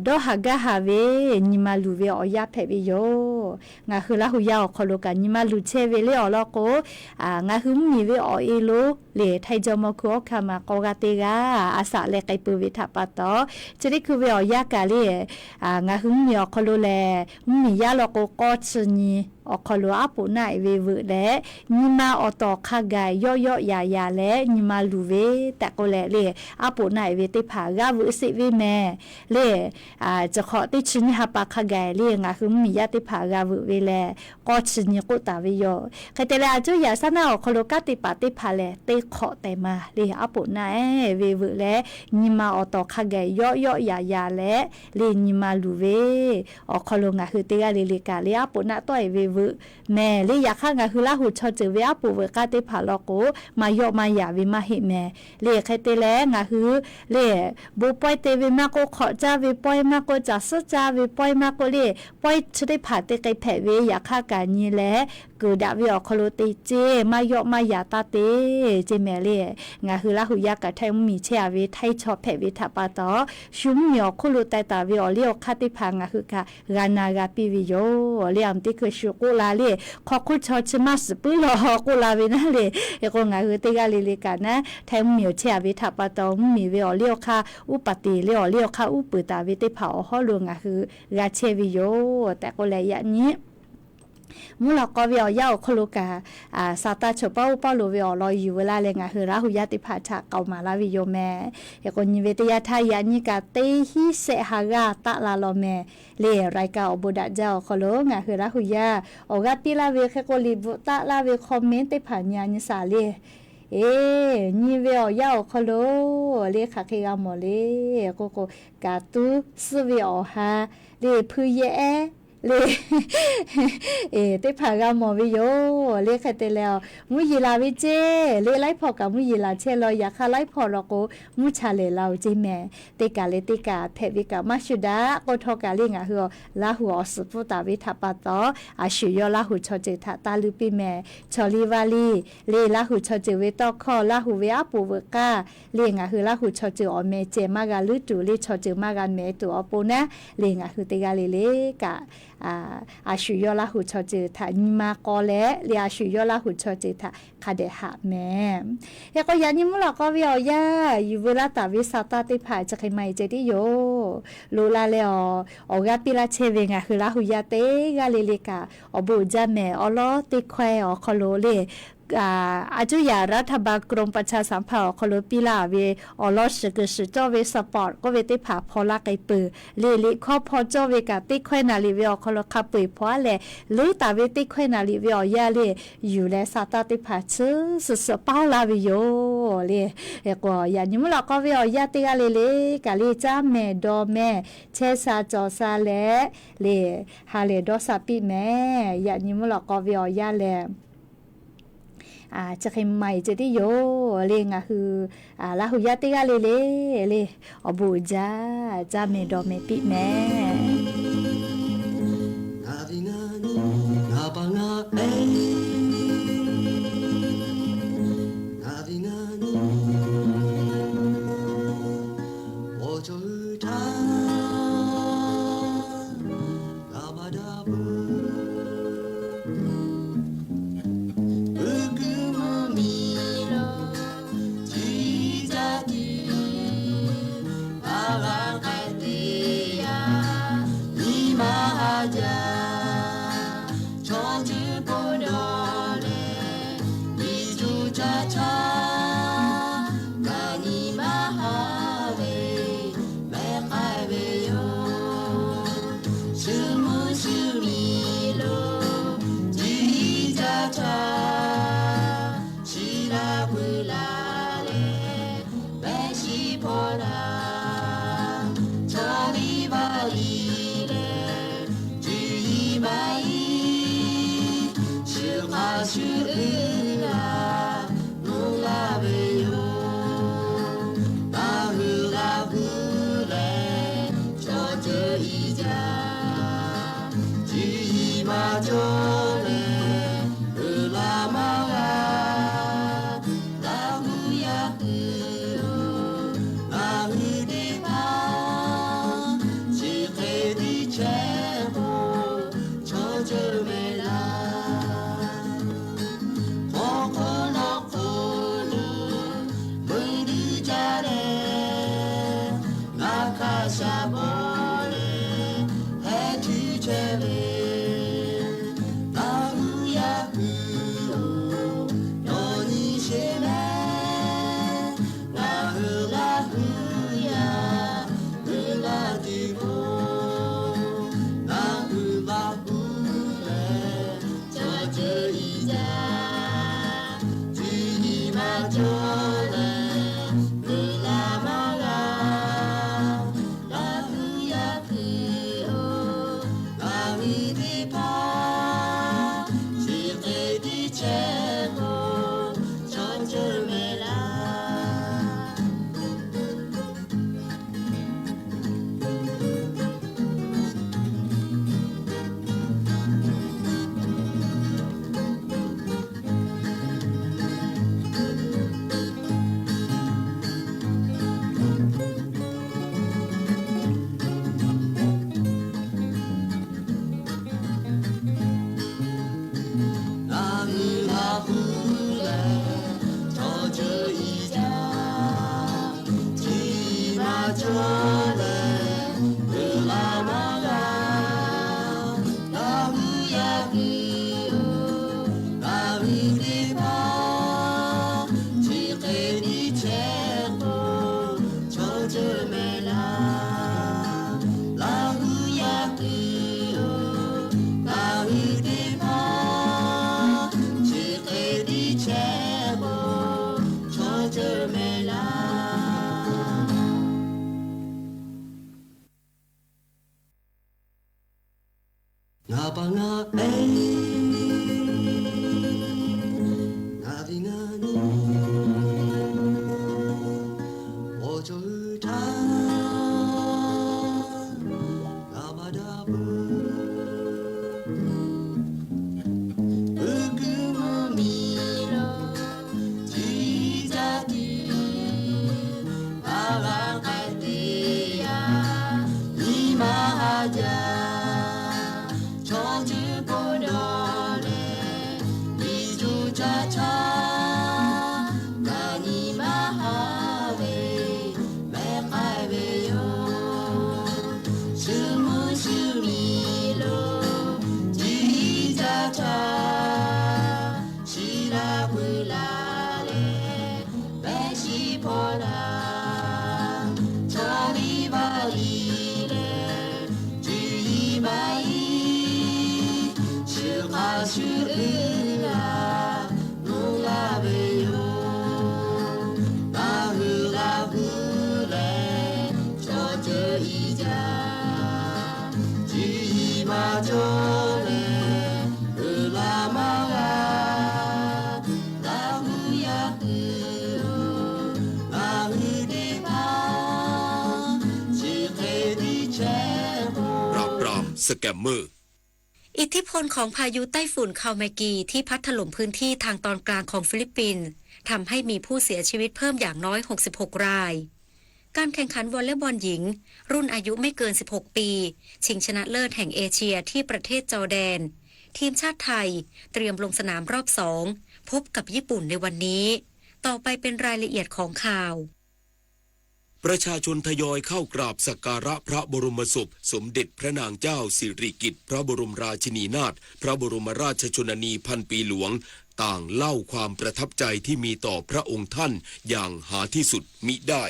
dawˇ haˍ gaˇ haˍ ve nyi ma luˬ ve awˬ yanˇ hpehꞈ ve yoˬ. Ngaˬ hui Laˇ hu yaˇ awˬ hk'aw lo kaꞈ nyi ma luˬ chehˇ ve le. Awˬ lawn k'o, ngaˬ hui mvuhˇmiˬ ve awˬ e lo le, Htaiˇ jawˇmawˇ hkui awˉ hkanˇ ma k'aw g'a teˇ g'aˇ a shaꞈ leh k'ai peuˬ ve htaꞈ pa taw, chi teˇ hkui ve awˬ yanˇ kaꞈ le, ngaˬ hui mvuhˇmiˬ awˬ hk'aw lo lehˬ, mvuhˇmiˬ yaˇ law k'o, k'awˇ chi nyi awˬ hk'aw lo aˉ poꞈ naˆ e ve veuꞈ leh, nyi ma awˬ tawˍ hk'a gaˬ yawˆ yawˆ yaꞈ yaꞈ leh nyi ma luˬ ve tehꞈ k'oˆ leh le, aˉ poꞈ naˆ e ve teˇ hpaˍ g'a veuꞈ sheˍ ve mehˍ le. Chi hk'awꞈ teˇ chi nyiˇ ha pa hk'a gaˬ le, ngaˬ hui mvuhˇmiˬ yaˇ teˇ hpaˍ g'a veuꞈ ve leh, k'awˇ chi nyi k'oˆ taˍ ve yoˬ. Hk'e te leh, a cuˇ yaꞈ shaˉ naˆ awˬ hk'aw lo kanˉ te paˍ teˇ hpaˍ lehˬ, teˇ hk'awꞈ tehꞈ ma le, aˉ poꞈ naˆ e ve veuꞈ leh, nyi ma awˬ tawˍ hk'a gaˬ yawˆ yawˆ yaꞈ yaꞈ leh le, nyi ma luˬ ve awˬ hk'aw lo ngaˬ hui teˇ g'aˇ le le kaꞈ le, aˉ poꞈ naˆ tawˆ e ve veuꞈ mehˍ le. Yaꞈ hk'aˇ, ngaˬ hui Laˇ hu chaw ceuˬ ve aˉ poꞈ veuꞈ k'aˇ teˇ hpaˍ law k'o, maˇ yawˆ maˇ yaꞈ ve maˇ heˆ mehˍ le. Hk'e te leh, ngaˬ hui le, bon pawehˇ te ve maˇ k'oˆ, hk'awꞈ caˇ ve pawehˇ maˇ k'oˆ, caˬ suhˉ caˇ ve pawehˇ maˇ k'oˆ le, pawehˇ chi teˇ hpaˍ te k'ai hpehꞈ ve, yaꞈ hk'aˇ kaꞈ nyi leh, keunˍ daꞈ ve awˬ hk'aw lo te ceˇ, maˇ yawˆ maˇ yaꞈ taˇ te ceˇ mehˍ le. Ngaˬ hui Laˇ hu yaˇ kaꞈ Htaiˇ mvuhˇmiˬ chehˇ a ve Htaiˇ chaw hpehꞈ ve htaꞈ pa taw, shu mvuhˇmiˬ awˬ hk'oˆ lo taiˍ taˍ ve awˬ liˇ awˬ hk'aˇ teˇ hpaˍ ngaˬ hui kaꞈ g'a na g'a piˇ ve yoˬ le. Aˬ miˍ teˇ hkui shu k'oˆ la le, hk'aw hk'oˆ chaw chi maˇ suhˍ puiˉ law k'oˆ la ve naˉ le. Hk'e k'o, ngaˬ hui teˇ g'aˇ le le kaꞈ naˉ, Htaiˇ mvuhˇmiˬ awˬ chehˇ a ve htaꞈ pa taw, mvuhˇmiˬ ve awˬ liˇ awˬ hk'aˇ uˉ paˍ teˍ le, awˬ liˇ awˬ hk'aˇ uˉ peunˍ taˍ ve teˇ hpaˍ awˬ hawˉ lo ngaˬ hui g'a chehˇ ve yoˬ tehꞈ k'oˆ leh, yaꞈ nyi Mvuhˇ lawꞈ k'aw ve awˬ yanˇ awˬ hk'aw lo kaꞈ, Saˍtanˍ chaw paˇ oˇ pawˆ lo ve awˬ lawn yuˬ veu laˇ leh ngaˬ hui Laˇ hu yaˇ teˇ hpaˍ htaꞈ k'aoˍ maˍ laˇ ve yoˬ mehˍ. Hk'e k'o nyi ve teˇ yanˇ htaˇ yaꞈ nyi kaꞈ teˇ hinˉ shehˆ ha g'aˇ taˆ la law mehˍ. Le รายการ awˬ bon daꞈ jaˇ awˬ hk'aw lo ngaˬ hui Laˇ hu yaˇ awˬ g'aˇ piˇ laˇ ve hk'e k'o liꞈ bvuhꞈ taˆ laˇ ve comment teˇ hpaˍ nyi a nyi shaˍ le. Eˬ, nyi ve awˬ yanˇ awˬ hk'aw lo le hk'aˬ hk'e g'a mawˬ le k'oˆ k'o, kaꞈ tuˉ suhˉ ve awˬ ha le hpui yehˬ ehˉ le teˇ hpaˍ g'a mawˬ ve yoˬ le. Hk'e te leh, mvuhˇ yeˬ laˬ ve ceˇ le, laiˉ hpawˇ kaꞈ mvuhˇ yeˬ laˬ chehˇ law. Yaꞈ hk'aˇ laiˉ hpawˇ law k'o, mvuhˇ cha lehˬ la-oˬ ceˇ mehˍ. Teˇ kaꞈ leh teˇ kaꞈ hpehꞈ ve kaꞈ maˇ shuˍ daꞈ k'oˆ htawˇ kaꞈ le ngaˬ hui Laˇ hu awˬ suhˍ pfuhˇ taˍ ve htaꞈ pa taw, a shu yawˇ Laˇ hu chaw ceuˬ htaꞈ taˇ luˇ piˇ mehˍ. Chaw liˇ vaˇ liˇ le Laˇ hu chaw ceuˬ ve tawˇ hkawˇ, Laˇ hu ve aˉ poꞈ veuꞈ k'aˇ le ngaˬ hui Laˇ hu chaw ceuˬ awˬ meh ceh maˇ g'a luˇ tuˬ le, chaw ceuˬ maˇ g'a mehˍ tuˬ awˬ pon naˉ le ngaˬ hui teˇ g'aˇ le le kaꞈ, a shu yawˇ Laˇ hu chaw ceuˬ htaꞈ nyi ma k'aw leh le a shu yawˇ Laˇ hu chaw ceuˬ htaꞈ hk'a dehꞈ haꞈ mehˍ. Hk'e k'o yaꞈ nyi mvuhˇ lawꞈ k'aw ve awˬ yanˇ yuˬ veu laˇ taˍ ve Saˍtanˍ teˇ hpaˍ chi hk'e maˇ heˆ ceh tiˉ yoˬ. Loꞈ la leh awˬ, awˬ g'aˇ piˇ laˇ chehˇ ve ngaˬ hui Laˇ hu yaˇ teˇ g'aˇ le le kaꞈ awˬ bon uiˍ jaˇ mehˍ. Awˬ lawˉ teˇ hkawehˇ awˬ hk'aw lo le อาจจะ รัฐบาลกรมประชาสัมพันธ์ awˬ hk'aw lo piˇ laˇ ve awˬ lawn shiˍ kuiˬ shiˍ cawˇ ve support k'oˆ ve teˇ hpaˍ hpaw laˇ k'ai peuˬ le. Liꞈ hkawˇ hpaw cawˇ ve kaꞈ teˇ hkawehˇ naˍ liꞈ ve awˬ hk'aw lo hk'a peu-eˬ hpaw-a leh, luˉ taˍ ve teˇ hkawehˇ naˍ liꞈ ve awˬ yanˇ le yuˬ leh Saˍtanˍ teˇ hpaˍ tsuhˇ suhˍ suhˍ paˇ laˇ ve yoˬ le. Hk'e k'o yaꞈ nyi mvuhˇ lawꞈ k'aw ve awˬ yanˇ teˇ g'aˇ le le kaꞈ le caˇ mehˍ dawˬ mehˍ, chehˇ sha cawˬ sha leh le ha lehˬ dawˇ sha piˇ mehˍ. Yaꞈ nyi mvuhˇ lawꞈ k'aw ve awˬ yanˇ lehˬ chi hk'e maˇ heˆ ceh tiˉ yoˬ le. Ngaˬ hui Laˇ hu yaˇ teˇ g'aˇ le le le awˬ bon uiˍ jaˇ, caˇ mehˍ dawˬ mehˍ piˇ mehˍ. Shu mvuhˇ shu miˬ lo jiˇ jaˇ caˇ, chi laˇ puiˉ laˇ leh, pehˬ shiˍ hpaw laˇ, chaw liˇ vaˇ liˇ leh, cuˇ yiˍ maˇ yiˇ, shu hk'a shu uiˍ laˇ, mvuhˇ laˇ ve yoˬ. Ngaˬ hui Laˇ hu lehˬ, chaw ceuˬ iˉ jaˇ, cuˇ yiˍ maˇ cawˬ leh, uiˍ la maˇ g'a. Laˇ hu yaˇ hui-oˬ, ngaˬ hui teˇ hpaˍ chi hk'e tiˇ chehˇ k'o, chaw ceuˬ mehˍ laˇ. Hk'aw hk'oˆ nawˬ hk'oˆ lo meuˇ duˇ jaˇ leh, ngaˬ hk'a shaꞈ bawˬ leh, heh cuˇ chehˇ ve Laˇ hu yaˇ hui-oˬ, nawˬ nyi sheˍ mehˍ. Ngaˬ hui Laˇ hu yaˇ uiˍ la tuˬ k'o, ngaˬ hui Laˇ hu lehˬ, chaw ceuˬ iˉ jaˇ, cuˇ yiˍ maˇ cawˬ leh, uiˍ la maˇ g'a. Laˇ hu yaˇ hui-oˬ, ngaˬ hui teˇ hpaˍ chi hk'e tiˇ chehˇ k'o, chaw ceuˬ mehˍ laˇ. Ngaˬ hui Laˇ hu lehˬ, chaw ceuˬ iˉ jaˇ, cuˇ yiˍ maˇ cawˬ leh, uiˍ la maˇ g'a. Laˇ hu yaˇ hui Ngaˬ pa ngaˬ e, ngaˬ ve ngaˬ nyi, awˬ cawˬ hui htaˇ, ngaˬ pa daꞈ peuˬ. Uˉ kuiˉ mvuhˇ miˬ lo, ciˉ caˇ tuˬ, a g'a k'ai teˇ yanˇ, nyi ma ha jaˇ. Chaw ceuˬ k'o dawˬ leh, miˬ cuˬ caˇ caˇ, ngaˬ nyi ma ha ve, mehˆ k'ai ve yoˬ. Shu mvuhˇ shu miˬ lo, ciˉ caˇ caˇ, chi laˇ pui laˇ leh, pehˇ shiˍ hpaw laˇ. Chaw liˇ vaˇ liˇ leh, cuˬ yiˍ maˇ yiˍ, shu hk'a shu uiˍ la, mvuhˇ laˇ ve yoˬ. Ngaˬ hui g'a hui leh, chaw ceuˬ i jaˇ, cuˬ yiˍ maˇ cawˬ leh, uiˍ la maˇ g'a. Ngaˬ hui yaˇ hui, ngaˬ hui teˇ hpaˍ, chi hk'e tiˇ chehˇ k'o, ปราบปรามสแกมเมอร์ อิทธิพลของพายุไต้ฝุ่นคาลแมกีที่พัดถล่มพื้นที่ทางตอนกลางของฟิลิปปินส์ทำให้มีผู้เสียชีวิตเพิ่มอย่างน้อย หกสิบหก ราย การแข่งขันวอลเลย์บอลหญิงรุ่นอายุไม่เกิน สิบหก ปี ชิงชนะเลิศแห่งเอเชียที่ประเทศจอร์แดน ทีมชาติไทยเตรียมลงสนามรอบสอง พบกับญี่ปุ่นในวันนี้ ต่อไปเป็นรายละเอียดของข่าว ประชาชนทยอยเข้ากราบสักการะพระบรมศพสมเด็จพระนางเจ้าสิริกิติ์พระบรมราชินีนาถพระบรมราชชนนีพันปีหลวง ต่างเล่าความประทับใจที่มีต่อพระองค์ท่านอย่างหาที่สุดมิได้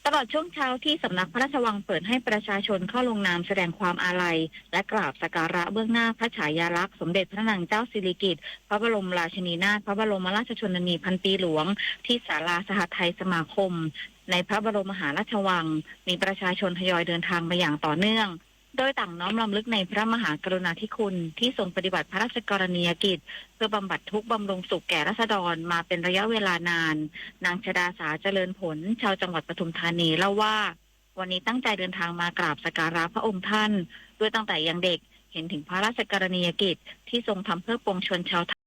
ตลอดช่วงเช้าที่สำนักพระราชวังเปิดให้ประชาชนเข้าลงนามแสดงความอาลัย และกราบสักการะเบื้องหน้าพระฉายาลักษณ์สมเด็จพระนางเจ้าสิริกิติ์พระบรมราชินีนาถพระบรมราชชนนีพันปีหลวง ที่ศาลาสหทัยสมาคม ในพระบรมมหาราชวัง มีประชาชนทยอยเดินทางมาอย่างต่อเนื่อง โดยต่างน้อมรำลึกในพระมหากรุณาธิคุณที่ทรงปฏิบัติพระราชกรณียกิจ เพื่อบำบัดทุกข์บำรุงสุขแก่ราษฎรมาเป็นระยะเวลานาน นางชดาสาเจริญผล ชาวจังหวัดปทุมธานีเล่าว่า วันนี้ตั้งใจเดินทางมากราบสักการะพระองค์ท่าน ด้วยตั้งแต่ยังเด็ก เห็นถึงพระราชกรณียกิจที่ทรงทำเพื่อปวงชนชาวไทย